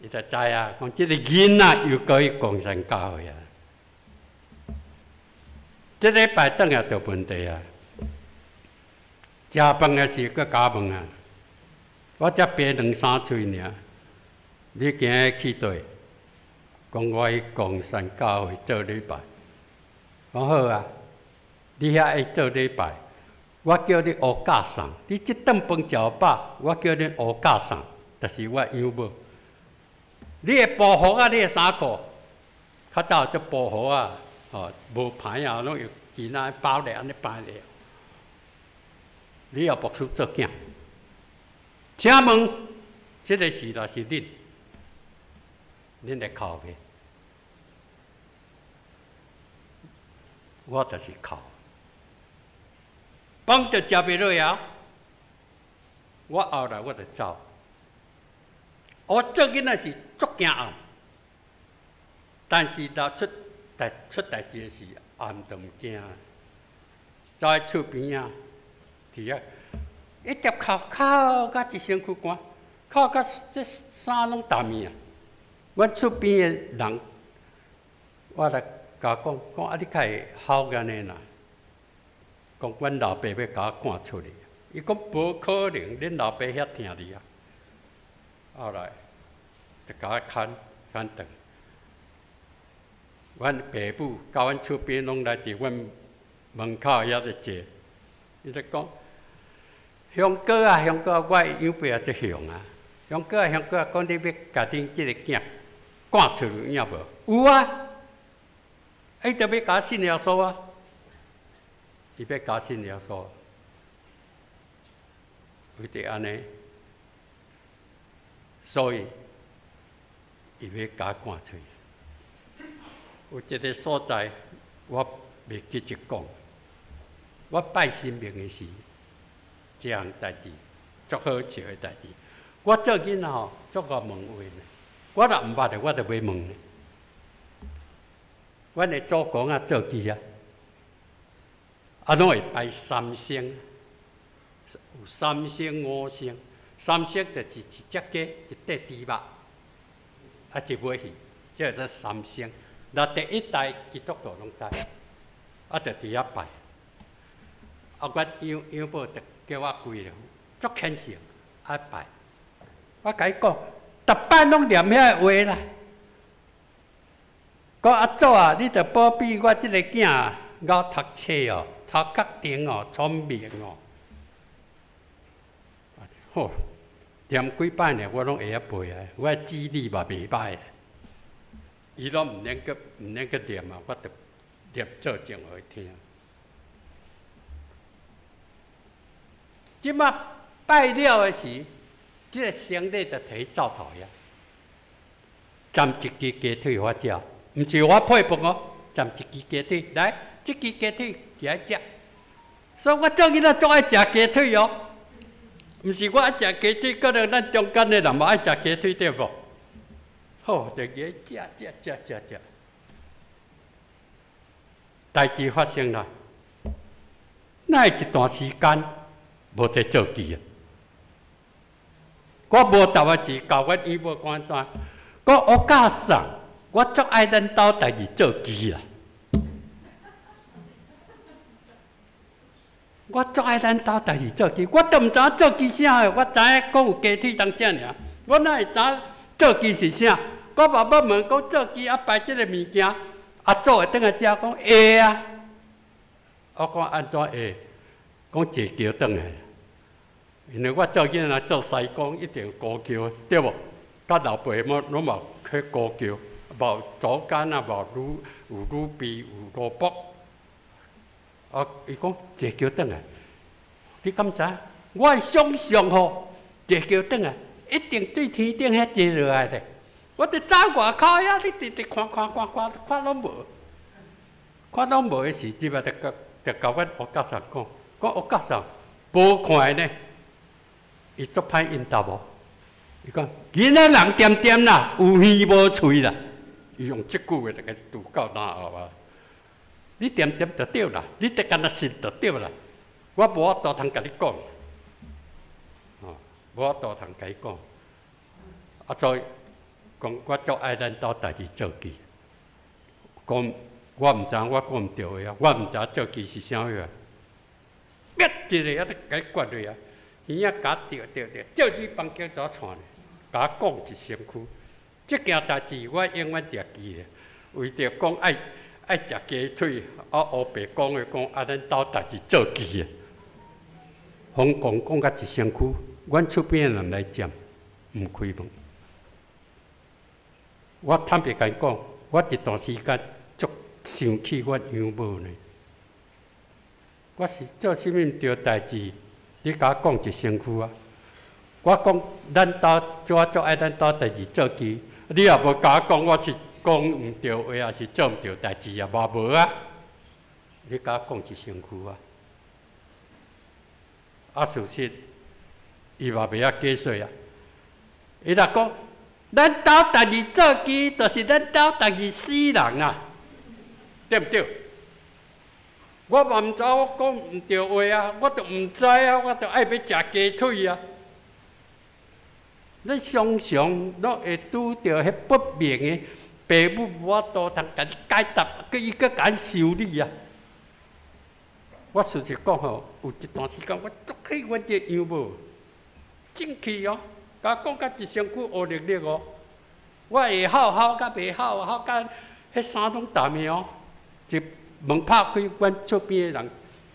伊就知影，講這個囡仔又閣去岡山教會啊。這禮拜轉來就問題啊，食飯的時閣共我問啊，我才白兩三喙爾，你今仔去佗？講我去岡山教會做禮拜，講好啊，你遐愛做禮拜，我叫你烏教送，你這頓飯食予飽，我叫恁烏教送，就是我養母。你的布服啊，你的衫褲，較早這布服啊，吼無歹啊，攏用囡仔包咧，按呢包咧。你予牧師做囝，請問這个事若是恁，恁會哭袂？我就是哭，飯就食袂落啊！我後來我就走。我做囡仔是足驚暗，但是若出代誌的時，暗就毋驚。走去厝邊仔，佇遐一直哭哭甲一身軀汗，哭甲這衫攏澹去啊！阮厝邊的人，我來共講講啊，你較會吼按呢啦？講阮老爸欲共我趕出去，伊講無可能，恁老爸遐疼你啊！後來就共我牽牽轉，阮爸母佮阮厝邊攏來佇阮門口遐咧坐，伊就講：香哥啊，香哥啊，我的養父也足凶啊！香哥啊，香哥啊，講你欲共恁這个囝趕出去有影無？有啊！伊就欲共我信耶穌啊！伊欲共我信耶穌，為著按呢，所以伊欲共我趕出去。有一个所在，我袂記得講。我拜神明的時，這項代誌足好笑的代誌。我做囡仔吼，足愛問話呢。我若毋捌的，我就欲問。阮的祖公啊，做乩啊，啊，攏會拜三牲，有三牲五牲。三牲就是一隻雞、一塊豬肉，啊，一尾魚，這叫做三牲。那第一代基督徒攏知，啊，就佇遐拜。啊，阮養養母就叫我規个足虔誠愛拜。我共伊講，逐擺攏念遐个話啦。講阿祖啊，你著保庇我這个囝𠢕讀冊哦，頭殼頂哦，聰明哦。好，念幾擺爾，我攏會曉背啊。我的記憶力嘛袂歹。伊攏毋免閣毋免閣念啊，我著念做證予伊聽。這馬拜了的時，這个牲禮就提灶頭遐，斬一支雞腿予我食，毋是我配飯哦，斬一支雞腿來，這支雞腿就愛食。所以我做囡仔足愛食雞腿哦，毋是我愛食雞腿，可能咱中間的人嘛愛食雞腿對無？好，就去食食食食食。代誌發生啦，哪會一段時間無佇做乩啊？我無答案是共阮姨母講按怎？講我教送，我足愛咱兜代誌做乩啦。我足愛咱兜代誌做乩，我都毋知影做乩啥的，我知影講有雞腿通食爾，我哪會知做乩是啥？我嘛欲問講做乩啊拜這个物件，阿祖會轉來遮講會啊。我講按怎會？講坐轎轉來，因為我做囡仔做師公一定高轎，對無？佮老爸母攏嘛去高轎，無竹竿啊，無滷有滷味有蘿蔔。啊，伊講坐轎轉來，你敢知？我的想象吼，坐轎轉來一定對天頂遐坐落來咧。我佇走外口遐，你直直看看看看看攏無，看攏無的時，入來就共就共阮烏教授講，講烏教授無看呢，伊足歹應答無。伊講囡仔人恬恬啦，有耳無喙啦。伊用這句話就共拄到哪後啊？你恬恬就對啦，你得敢若信就對啦。我無法度通共你講，哦，無法度通共伊講。啊，所以講我足愛咱兜代誌做乩，講我毋知我講毋對話啊，我毋知做乩是啥物啊。滅一个啊，就共伊割落啊，耳仔共啄啄啄，吊起房间怎串呢？共我講一身軀，這件代誌我永遠定記咧。為著講愛愛食雞腿，啊烏白講的講，啊咱兜代誌做雞的，風講講甲一身軀，阮厝邊的人來占，毋開門。我坦白共伊講，我一段時間足生氣，阮養某呢。我是做啥物毋對代誌？你共我講一身軀啊！我講咱兜，我足愛咱兜代誌做雞，你也無共我講，我是講毋對話，抑是做毋對代誌啊？嘛無啊！你共我講一身軀啊！啊，事實伊嘛袂曉解釋啊！伊若講咱兜代誌做雞，就是咱兜代誌死人啊，對毋對？我嘛毋知我講毋對話啊，我就毋知啊，我就愛欲食雞腿啊！你常常攏會拄著彼不明的父母無法度通共你解答，閣伊閣共你修理啊！我事實講吼，有一段時間我足氣阮這養母，真氣哦，共我講甲一身軀烏綠綠哦，我會吼吼甲袂吼，吼甲彼衫攏澹的哦，一門拍開，阮厝邊的人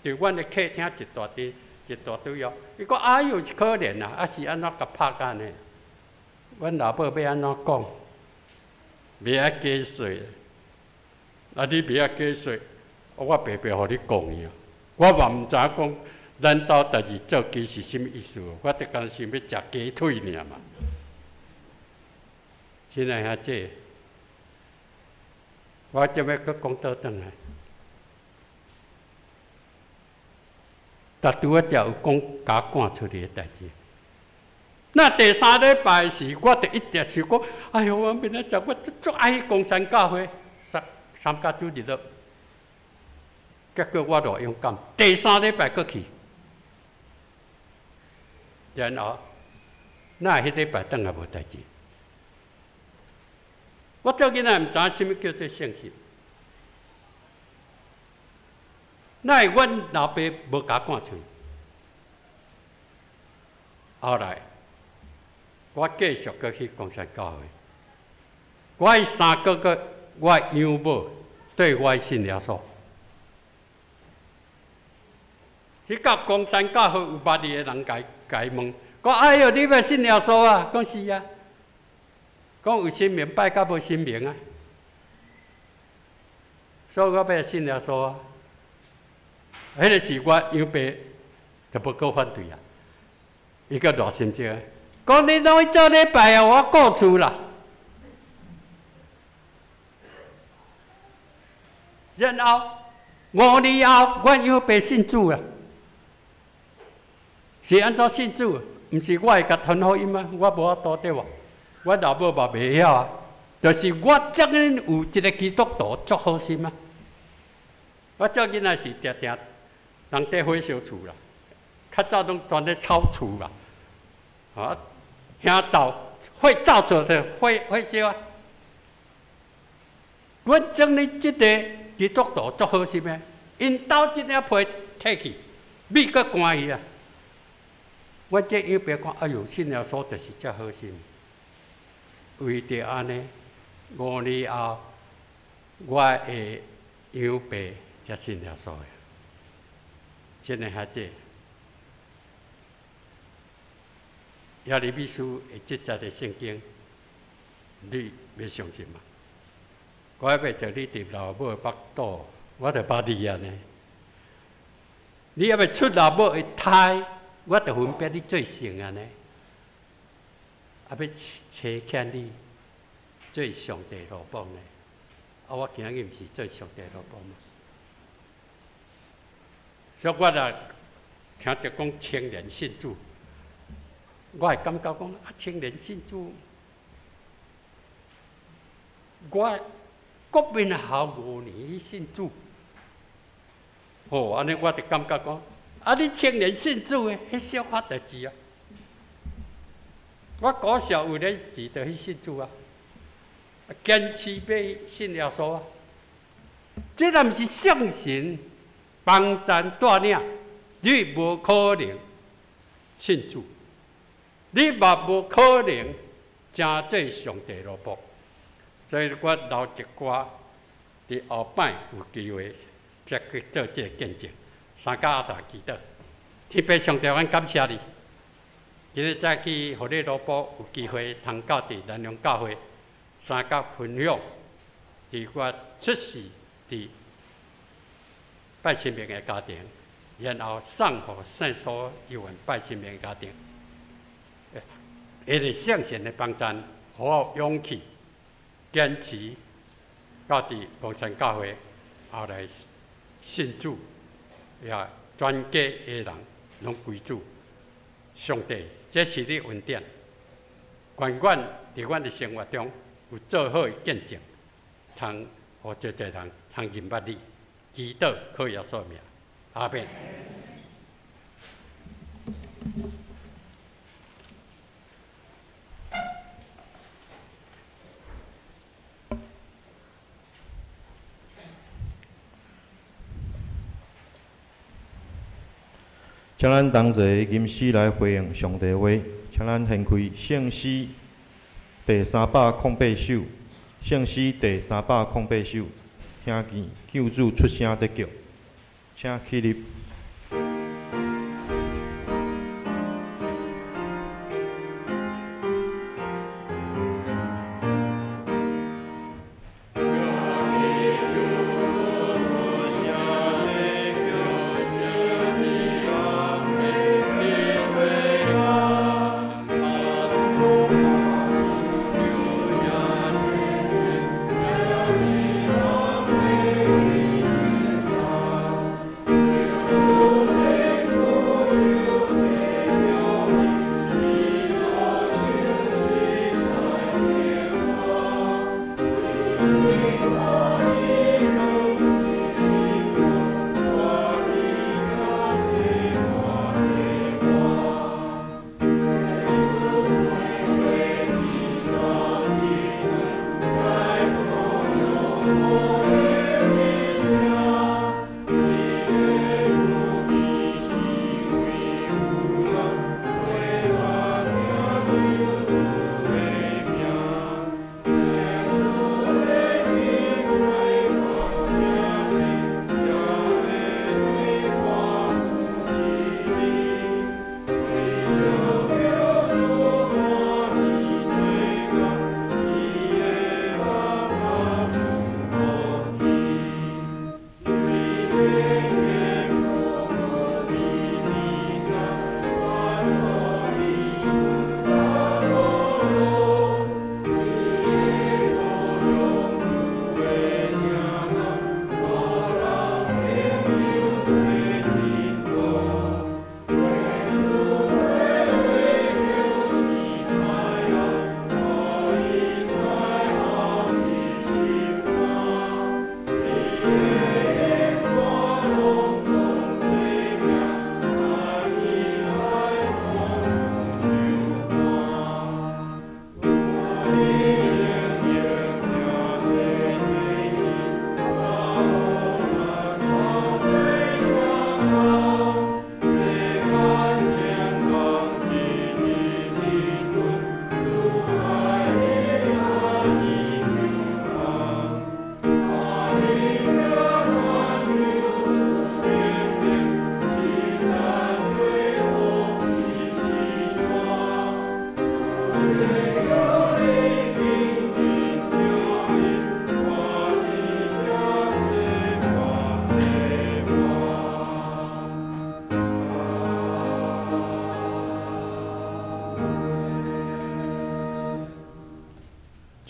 佇阮的客廳一大堆一大堆哦。伊講哎喲，是可憐啊，啊是按怎共拍甲按呢？阮老母欲按怎講？袂曉解釋，啊你袂曉解釋，我白白予你講去啊！我嘛毋知影講，咱兜代誌做雞是啥物意思？我就干焦想欲食雞腿爾嘛。親愛兄弟，我這欲閣講倒轉來。但拄仔才有講，共我趕出去的代誌。那第三禮拜時，我就一直想講，哎喲，我明仔載我足足愛去岡山教會，參參加主日學。結果我偌勇敢，第三禮拜閣去，然後那彼禮拜轉來無代誌。我做囡仔毋知影啥物叫做聖神，哪會阮老爸無共我趕出去？後來我繼續閣去岡山教會，我彼三個月，我養母對我信耶穌。彼到岡山教會有捌伊的人，共伊問，講哎喲，你欲信耶穌啊？講是啊。講有神明拜佮無神明啊？所以我欲信耶穌啊。彼个時我養爸就無閣反對啊。伊閣熱心這个，講你攏去做禮拜啊，我顧厝啦。然後5年後，阮養爸信主啊。是按怎信主？毋是我會共傳福音啊，我無法度對無？阮老母嘛袂曉啊。就是我這爾有一個基督徒足好心啊。我做囡仔時定定人佇火燒厝啦，較早攏專咧炒厝啦，啊，兄灶火灶出來火火燒啊。阮整理這個基督徒足好心的，𪜶兜這領被提去，米閣寒去啊。阮這養爸講，哎喲，信耶穌就是遮好心。為著按呢，5年後，我的養爸才信耶穌的。真的遐濟，耶利米書的這節的聖經，你欲相信嗎？我猶未做你佇老母的腹肚，我就捌你按呢。你猶未出老母的胎，我就分別你做聖按呢。啊，欲差遣你做上帝奴僕呢？啊，我今日毋是做上帝奴僕嗎？所以我若聽著講青年信主，我會感覺講啊，青年信主，我國民學5年去信主，吼，按呢我就感覺講，啊，你青年信主的，彼小可代誌啊。我古小有咧志就去信主啊，堅持欲信耶穌啊。這若毋是聖神幫贊帶領，你無可能信主，你嘛無可能成做上帝奴僕。所以我留一寡佇後擺有機會才去做這個見證。三甲阿達祈禱，天父上帝，阮感謝你，今日再去予你羅布有機會通到佇南陽教會三甲分享，佇我出世佇拜神明的家庭，然後送予聖所幼園拜神明的家庭，伊個聖神的幫贊，予我有勇氣堅持到佇岡山教會，後來信主，也全家的人攏歸主。上帝，這是你恩典，願阮佇阮的生活中有做好的見證，通予足濟人通認捌你。祈禱靠耶穌名，阿們。請咱同齊吟詩來回應上帝話，請咱掀開聖詩第308首，聖詩第三百空八首，聽見救主出聲在叫，請起立。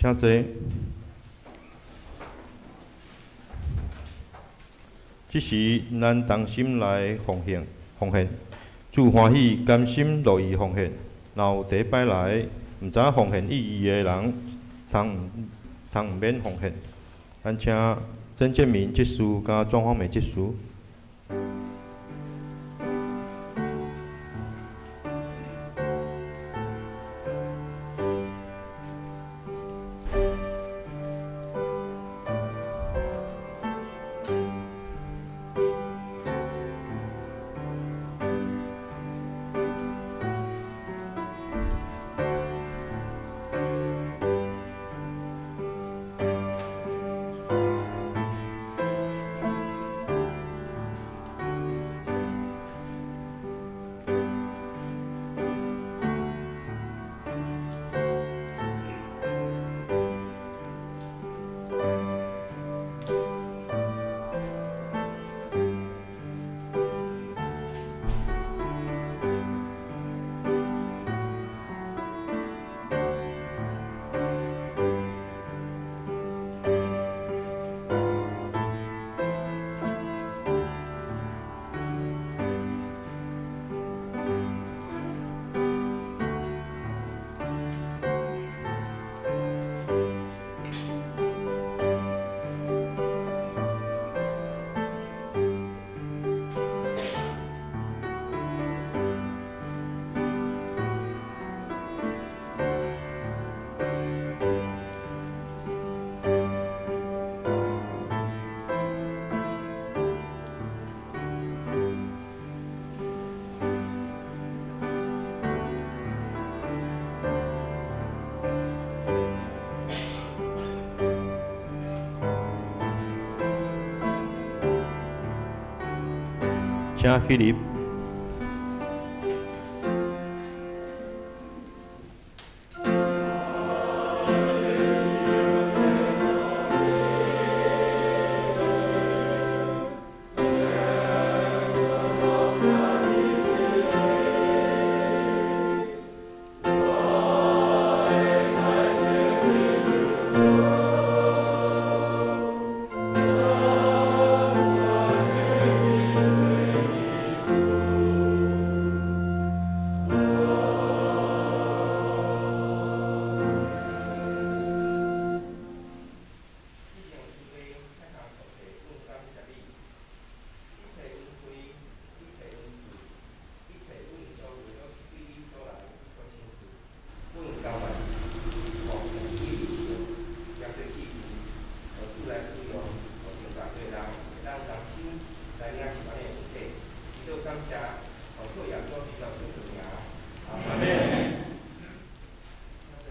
請坐。這時，咱同心來奉獻，奉獻，主歡喜，甘心樂意奉獻。若有第一擺來，毋知影奉獻意義的人，通通毋免奉獻。咱請曾建明執事佮莊芳美執事。請起立。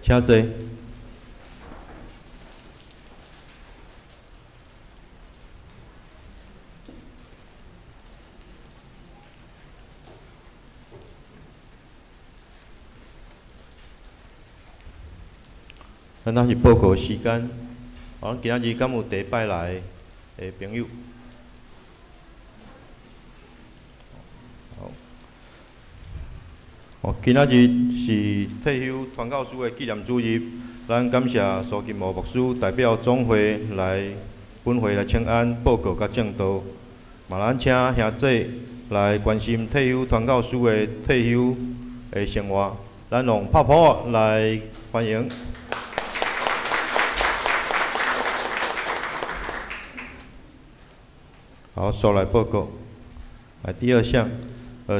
請坐。咱若是報告時間，咱今仔日敢有第一擺來的朋友？好，哦，今仔日是退休傳教士的紀念主日，咱感謝蘇金武牧師代表總會來本會來請安報告佮證道，嘛咱請兄弟來關心退休傳教士的退休的生活，咱用拍噗來歡迎。好，刷來報告。來第二項，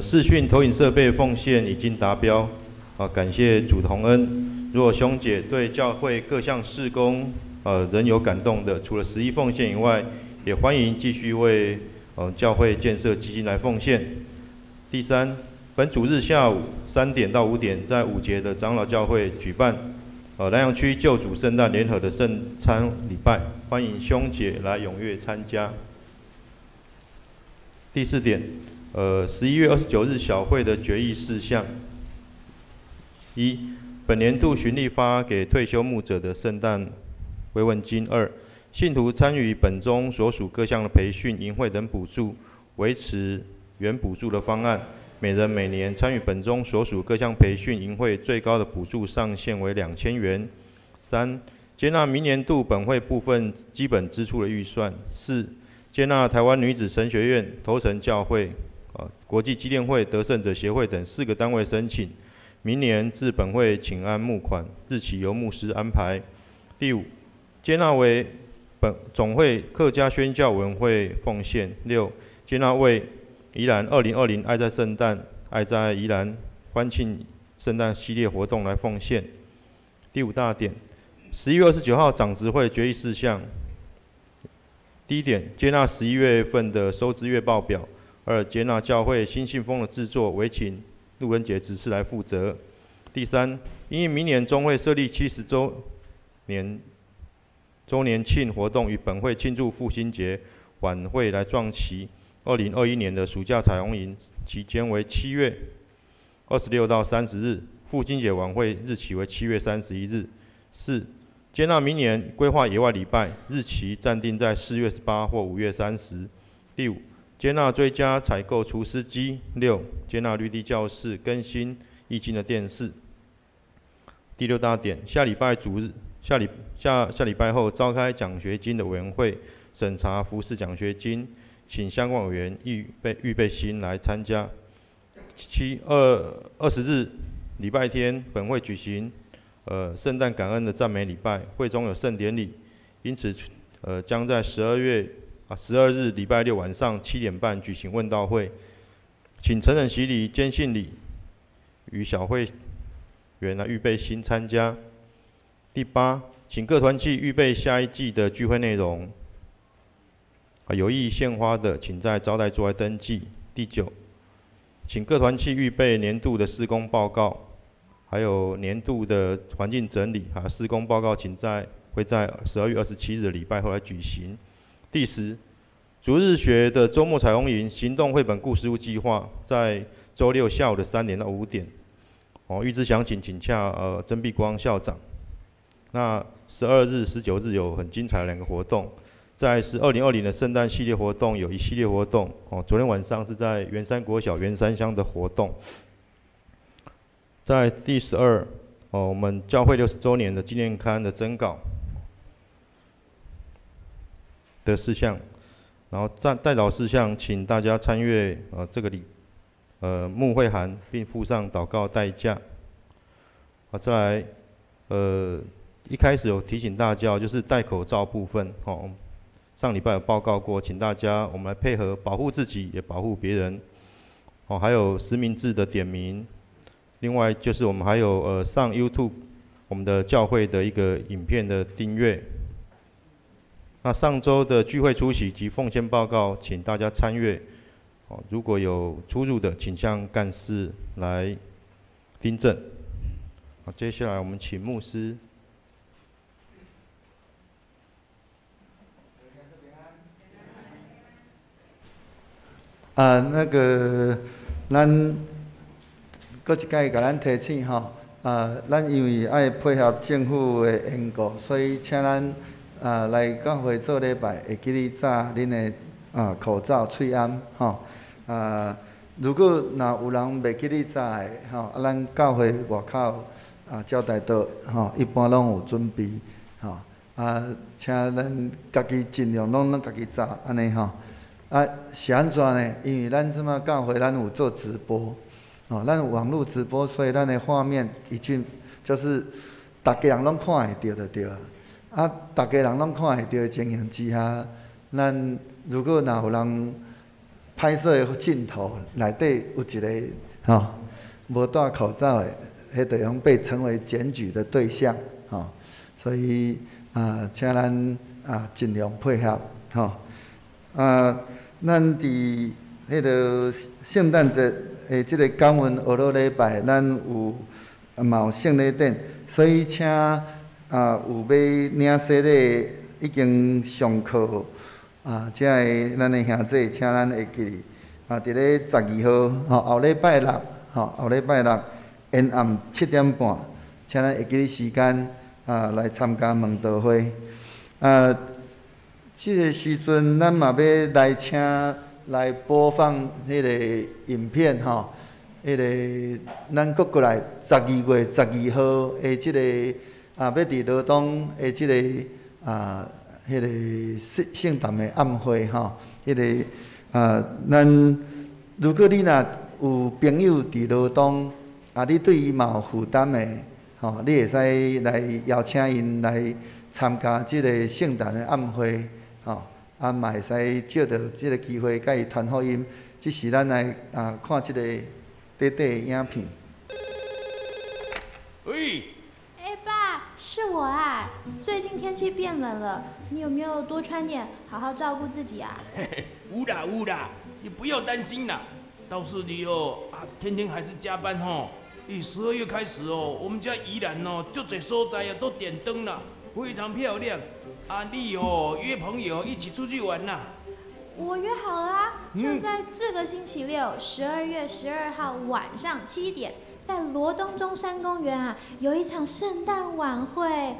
視訊投影設備奉獻已經達標，啊，感謝主同恩。如果兄姐對教會各項事工，仍有感動的，除了十一奉獻以外，也歡迎繼續為教會建設基金來奉獻。第三，本主日下午3點到5點，在五節的長老教會舉辦，南洋區救主聖誕聯合的聖餐禮拜，歡迎兄姐來踴躍參加。第四點，11月29日小會的決議事項：一、本年度循例發給退休牧者的聖誕慰問金；二、信徒參與本宗所屬各項的培訓、營會等補助，維持原補助的方案。每人每年參與本宗所屬各項培訓、營會最高的補助上限為2000元。三、接納明年度本會部分基本支出的預算。四、接納台灣女子神學院、頭城教會、國際基甸會、得勝者協會等4個單位申請，明年至本會請安募款，日期由牧師安排。第五，接納為本總會客家宣教委員會奉獻。六，接納為宜蘭2020愛在聖誕、愛在宜蘭歡慶聖誕系列活動來奉獻。第五大點，11月29號長執會決議事項。第一點，接納11月份的收支月報表；二，接納教會新信封的製作，委請陸恩杰執事來負責。第三，因應明年中會設立70週年慶活動與本會慶祝復興節晚會來撞期，2021年的暑假彩虹營期間為7月26到30日，復興節晚會日期為7月31日。四，接納明年規劃野外禮拜日期暫定在4月18或5月30。第五，接納追加採購除濕機。六，接納綠地教室更新液晶的電視。第六大點，下禮拜主日，下禮下下禮拜後召開獎學金的委員會審查服飾獎學金，請相關委員預備心來參加。7月20日禮拜天，本會舉行聖誕感恩的讚美禮拜，會中有聖典禮，因此將在12月12日禮拜六晚上7點半舉行問道會，請成人洗禮、堅信禮與小會員來預備心參加。第八，請各團契預備下一季的聚會內容。有意獻花的，請在招待桌來登記。第九，請各團契預備年度的施工報告。還有年度的環境整理啊，施工報告，請在會在12月27日禮拜後來舉行。第十，主日学的周末彩虹营行动绘本故事屋计划，在周六下午的3点到5点。哦，欲知详情，请洽曾碧光校长。那12日、19日有很精彩的两个活动，再是2020的圣诞系列活动，有一系列活动。哦，昨天晚上是在圆山国小圆山乡的活动。在第十二，哦，我们教会60周年的纪念刊的征稿的事项，然后代代祷事项，请大家参阅这个礼，牧会函，并附上祷告代价。好，再来，一开始有提醒大家，就是戴口罩部分，哦，上礼拜有报告过，请大家我们来配合，保护自己也保护别人。哦，还有实名制的点名。另外就是我们还有上 YouTube 我们的教会的一个影片的订阅。那上周的聚会出席及奉献报告，请大家参阅。哦，如果有出入的，请向干事来订正。好，接下来我们请牧师。啊，那个，咱閣一擺共咱提醒吼，啊，咱因為愛配合政府的緣故，所以請咱啊來教會做禮拜，會記得紮恁的啊口罩、喙罨吼。啊，如果若有人袂記得紮的吼，啊，咱教會外口啊招待桌吼，一般攏有準備吼。啊，請咱家己盡量攏咱家己紮按呢吼。啊，是按怎呢？因為咱這馬教會咱有做直播，哦，咱有網路直播，所以咱的畫面已經就是逐家人攏看會著就對啊。啊，逐家人攏看會著的情形之下，咱如果若有人拍攝的鏡頭內底有一個吼無戴口罩的，彼就用被成為檢舉的對象，吼。所以啊，請咱啊盡量配合，吼。啊，咱佇彼个聖誕節的這個感恩學樂禮拜，咱有嘛有聖禮典，所以請啊有欲領洗禮已經上課啊，遮个咱的兄弟，請咱會記得啊，佇咧12號吼，後禮拜六吼，後禮拜六沿暗7點半，請咱會記得時間啊來參加問道會啊。這個時陣，咱嘛欲來請來播放彼个影片吼，彼个咱閣過來12月12號的這个啊，欲佇羅東的這个啊，彼个聖聖誕的晚會吼，彼个啊，咱如果你若有朋友佇羅東，啊，你對伊嘛有負擔的，吼，你會使來邀請𪜶來參加這个聖誕的晚會。吼，啊嘛會使藉著這个機會，共伊傳福音。這是咱來啊看這個短短的影片。喂，欸，爸，是我啊。最近天氣變冷了，你有沒有多穿點，好好照顧自己啊？嘿嘿，有啦有啦，你不要擔心啦。倒是你哦，啊，天天還是加班吼。咦，12月開始哦，我們家宜蘭哦，足濟所在啊都點燈了，非常漂亮。啊，你哦約朋友一起出去玩啦。我約好了啊，就在這個星期六，12月12號晚上7點，在羅東中山公園啊，有一場聖誕晚會。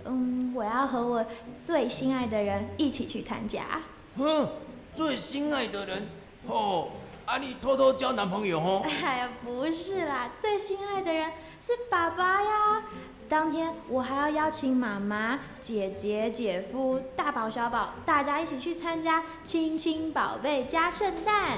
嗯，我要和我最心愛的人一起去參加。哼，最心愛的人，哦，啊，你偷偷交男朋友哦？哎呀，不是啦，最心愛的人是爸爸呀。當天我還要邀請媽媽、姐姐、姐夫、大寶、小寶，大家一起去參加親親寶貝加聖誕。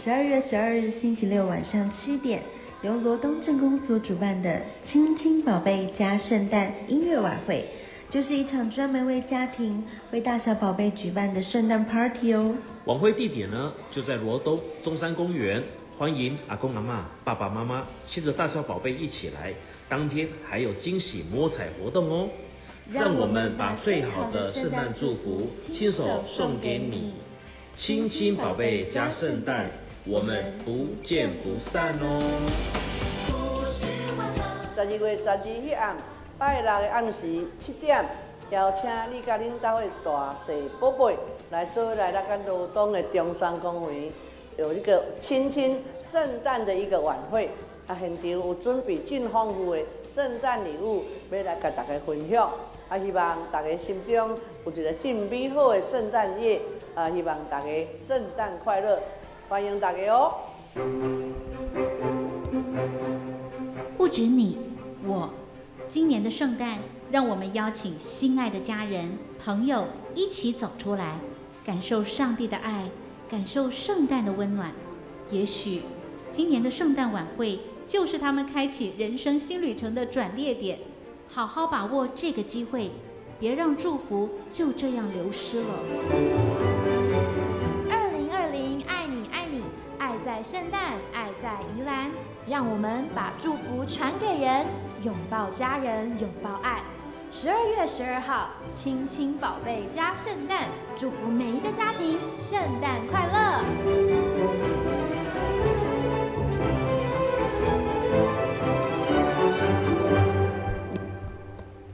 12月12日星期六晚上7點，由羅東鎮公所主辦的親親寶貝加聖誕音樂晚會，就是一場專門為家庭、為大小寶貝舉辦的聖誕 party 哦。晚會地點呢，就在羅東中山公園。歡迎阿公阿嬤、爸爸媽媽牽着大小寶貝一起來，當天還有驚喜摸彩活動哦！讓我們把最好的聖誕祝福親手送給你，親親寶貝加聖誕，我們不見不散哦！12月12彼暗拜六的暗時7點，邀請你佮恁兜的大細寶貝來做伙來咱羅東的中山公園，有一個親親聖誕的一個晚會。啊，現場有準備真豐富的聖誕禮物，欲來共大家分享。啊，希望大家心中有一個真美好的聖誕夜。啊，希望大家聖誕快樂，歡迎大家哦！不止你，我，今年的聖誕，讓我們邀請心愛的家人、朋友一起走出來，感受上帝的愛，感受聖誕的溫暖。也許今年的聖誕晚會就是他們開啟人生新旅程的轉捩點。好好把握這個機會，別讓祝福就這樣流失了。2020，愛你愛你，愛在聖誕，愛在宜蘭，讓我們把祝福傳給人，擁抱家人，擁抱愛。12月12號，親親寶貝加聖誕，祝福每一個家庭聖誕快樂。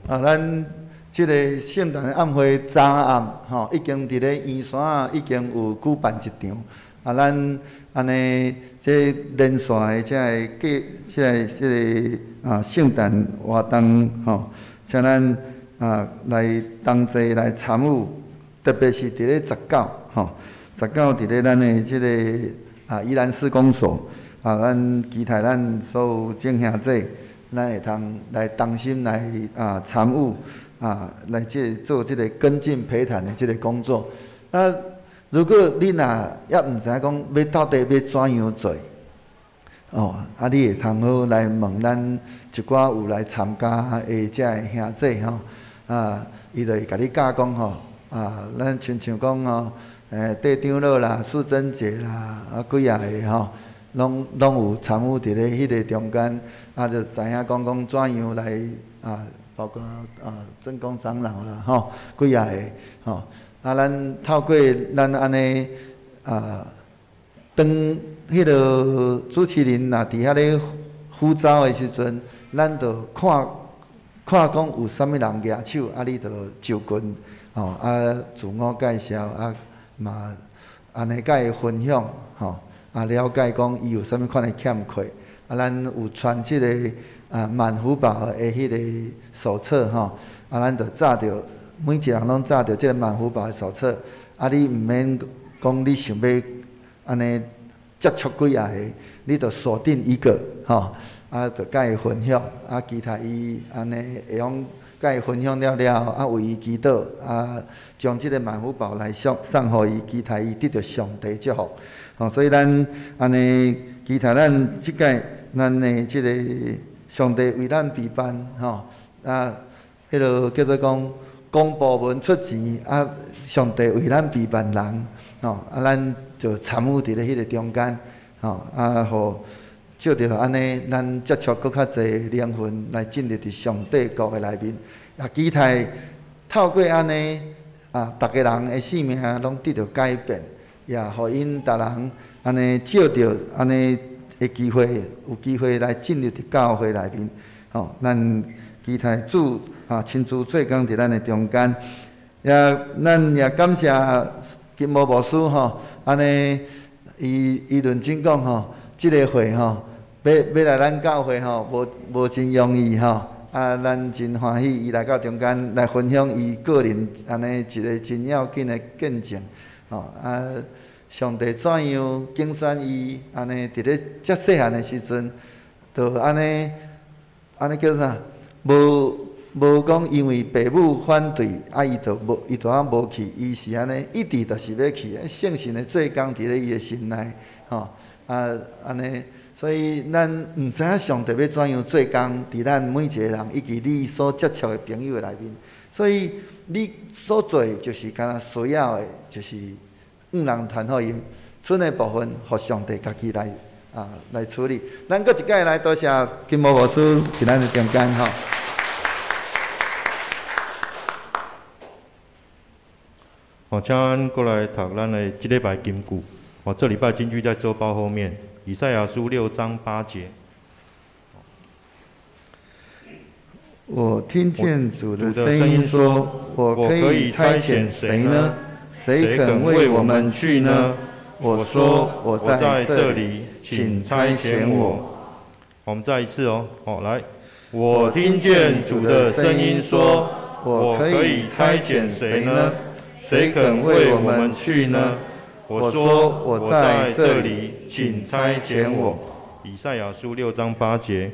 啊，咱這個聖誕的晚會昨暗吼，已經佇咧圓山已經有舉辦一場。啊，咱按呢這連續的這个計，這個啊聖誕活動吼，請咱啊來同齊來參與，特別是佇咧十九吼，十九佇咧咱的這個啊宜蘭市公所啊，咱期待咱所有眾兄弟，咱會通來同心來啊參與啊，來這做這個跟進陪談的這個工作。啊，如果你若猶毋知影講欲到底欲怎樣做，哦，啊，你會通好來問咱一寡有來參加的這个兄弟吼，啊，伊就會共你教講吼，啊，咱親像講吼，戴長老啦、素貞姐啦，啊幾仔个吼，攏有參與佇咧彼个中間，啊，就知影講講怎樣來啊，包括啊鄭公長老啦，吼，幾仔个吼，啊，咱透過咱按呢啊，當彼个主持人若佇遐咧呼召的時陣，咱就看看講有啥物人舉手，啊，你就就近吼，啊，自我介紹，啊，嘛按呢共伊分享，吼，啊，了解講伊有啥物款的欠缺，啊，咱有傳這个啊滿福寶的彼个手冊吼，啊，咱就紮著每一个人攏紮著這个滿福寶的手冊，啊，你毋免講你想欲按呢接觸幾仔個，你就鎖定一個吼，啊，就共伊分享，啊，其他伊按呢會用共伊分享了了，啊，為伊祈禱，啊，將這个滿福寶來送送予伊，期待伊得著上帝祝福。吼，所以咱按呢期待咱這屆咱的這個上帝為咱備辦吼，啊，彼个叫做講公部門出錢，啊，上帝為咱備辦人，吼，啊，咱就參與佇咧彼个中間，吼，啊，予藉著按呢，咱接觸閣較濟靈魂來進入佇上帝國的內面，也期待透過按呢，啊，逐个人的生命攏得著改變，也予𪜶逐人按呢藉著按呢的機會，有機會來進入佇教會內面，吼，咱期待主啊親自做工佇咱的中間，也咱也感謝金毛牧師吼，按呢，伊伊認真講吼，這个會吼，欲來咱教會吼，無真容易吼，啊，咱真歡喜伊來到中間來分享伊個人按呢一个真要緊的見證，吼，啊，上帝怎樣揀選伊，按呢佇咧遮細漢的時陣，就按呢，按呢叫啥？無講因為爸母反對，啊，伊就無，伊就啊無去，伊是按呢，一直就是欲去，聖神的做工佇咧伊的心內，吼，啊，按呢，所以咱毋知影上帝欲怎樣做工佇咱每一个人以及你所接觸的朋友的內面，所以你所做的就是敢若需要的，就是向人傳福音，剩的部分，予上帝家己來啊來處理。咱閣一擺來多謝金毛牧師佇咱的中間吼。好，請咱過來讀咱的這禮拜金句。哦，這禮拜金句在週報後面，以賽亞書6章8節。我聽見主的聲音說：我可以差遣誰呢？誰肯為我們去呢？我說：我在這裡，請差遣我。我們再一次哦，好來。我聽見主的聲音說：我可以差遣誰呢？誰肯為我們去呢？我說：我在這裡，請差遣我。以賽亞書6章8節，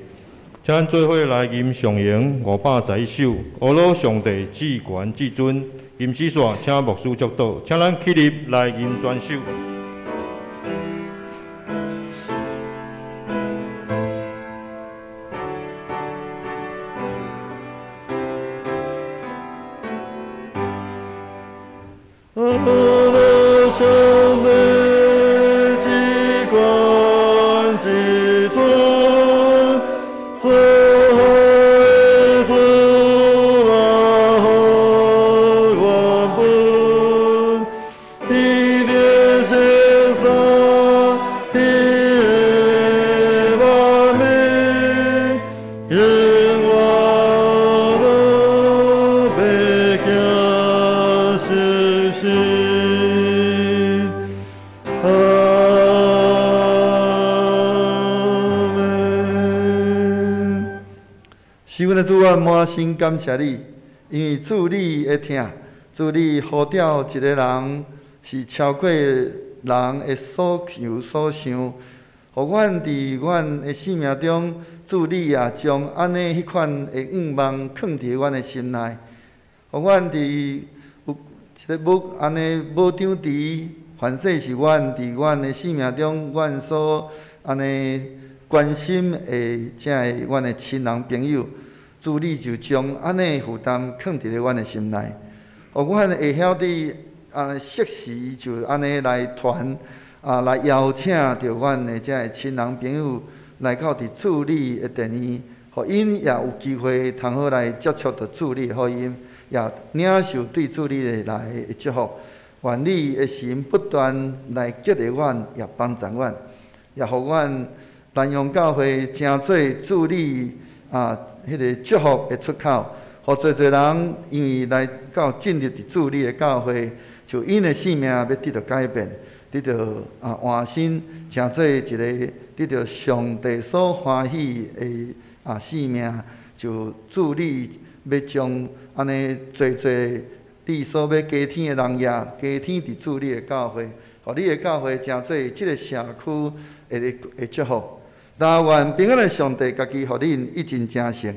請咱做伙來吟上詠511首，阿魯上帝至懸至尊，吟詩煞，請牧師祝禱，請咱起立來吟全首。滿心感謝你，因為主你的疼，主你呼召一個人是超過人的所求所想，予阮佇阮的生命中，主你也將按呢彼款的願望囥佇阮的心內，予阮佇有一个母按呢母長佇，凡勢是阮佇阮的生命中，阮所按呢關心的這个阮的親人朋友。主你就將按呢負擔囥佇咧阮的心內，予阮會曉得啊，適時就按呢來傳啊，來邀請著阮的這个親人朋友來到佇主你的殿裡，予𪜶也有機會通好來接觸著主你的福音，也領受對主你的來的祝福。願你的神不斷來激勵阮，也幫助阮，也予阮南陽教會成做主你啊，彼个祝福的出口，予濟濟人因為來到進入佇主你的教會，就𪜶的生命欲得著改變，得著啊換新，成做一個得著上帝所歡喜的啊生命，就主你欲將按呢濟濟你所欲加添的人也加添佇主你的教會，予你的教會成做這个社區的祝福。但願平安的上帝家己予恁一盡成聖，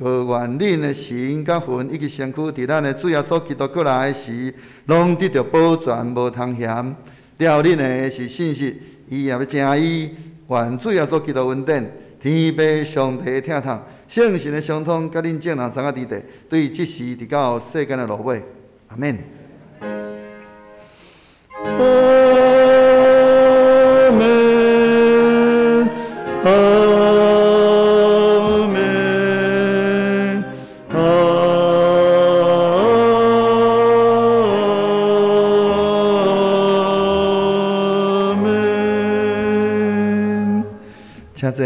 閣願恁的神佮魂以及身軀，佇咱的主耶穌基督閣來時，攏得著保全，無通嫌。了恁的是信實，伊也欲成伊。願主耶穌基督恩典、天父上帝的疼痛、聖神的相通，佮恁眾人三個佇地，對這時直到世間的落尾。阿們。阿們。阿們，阿們。請坐。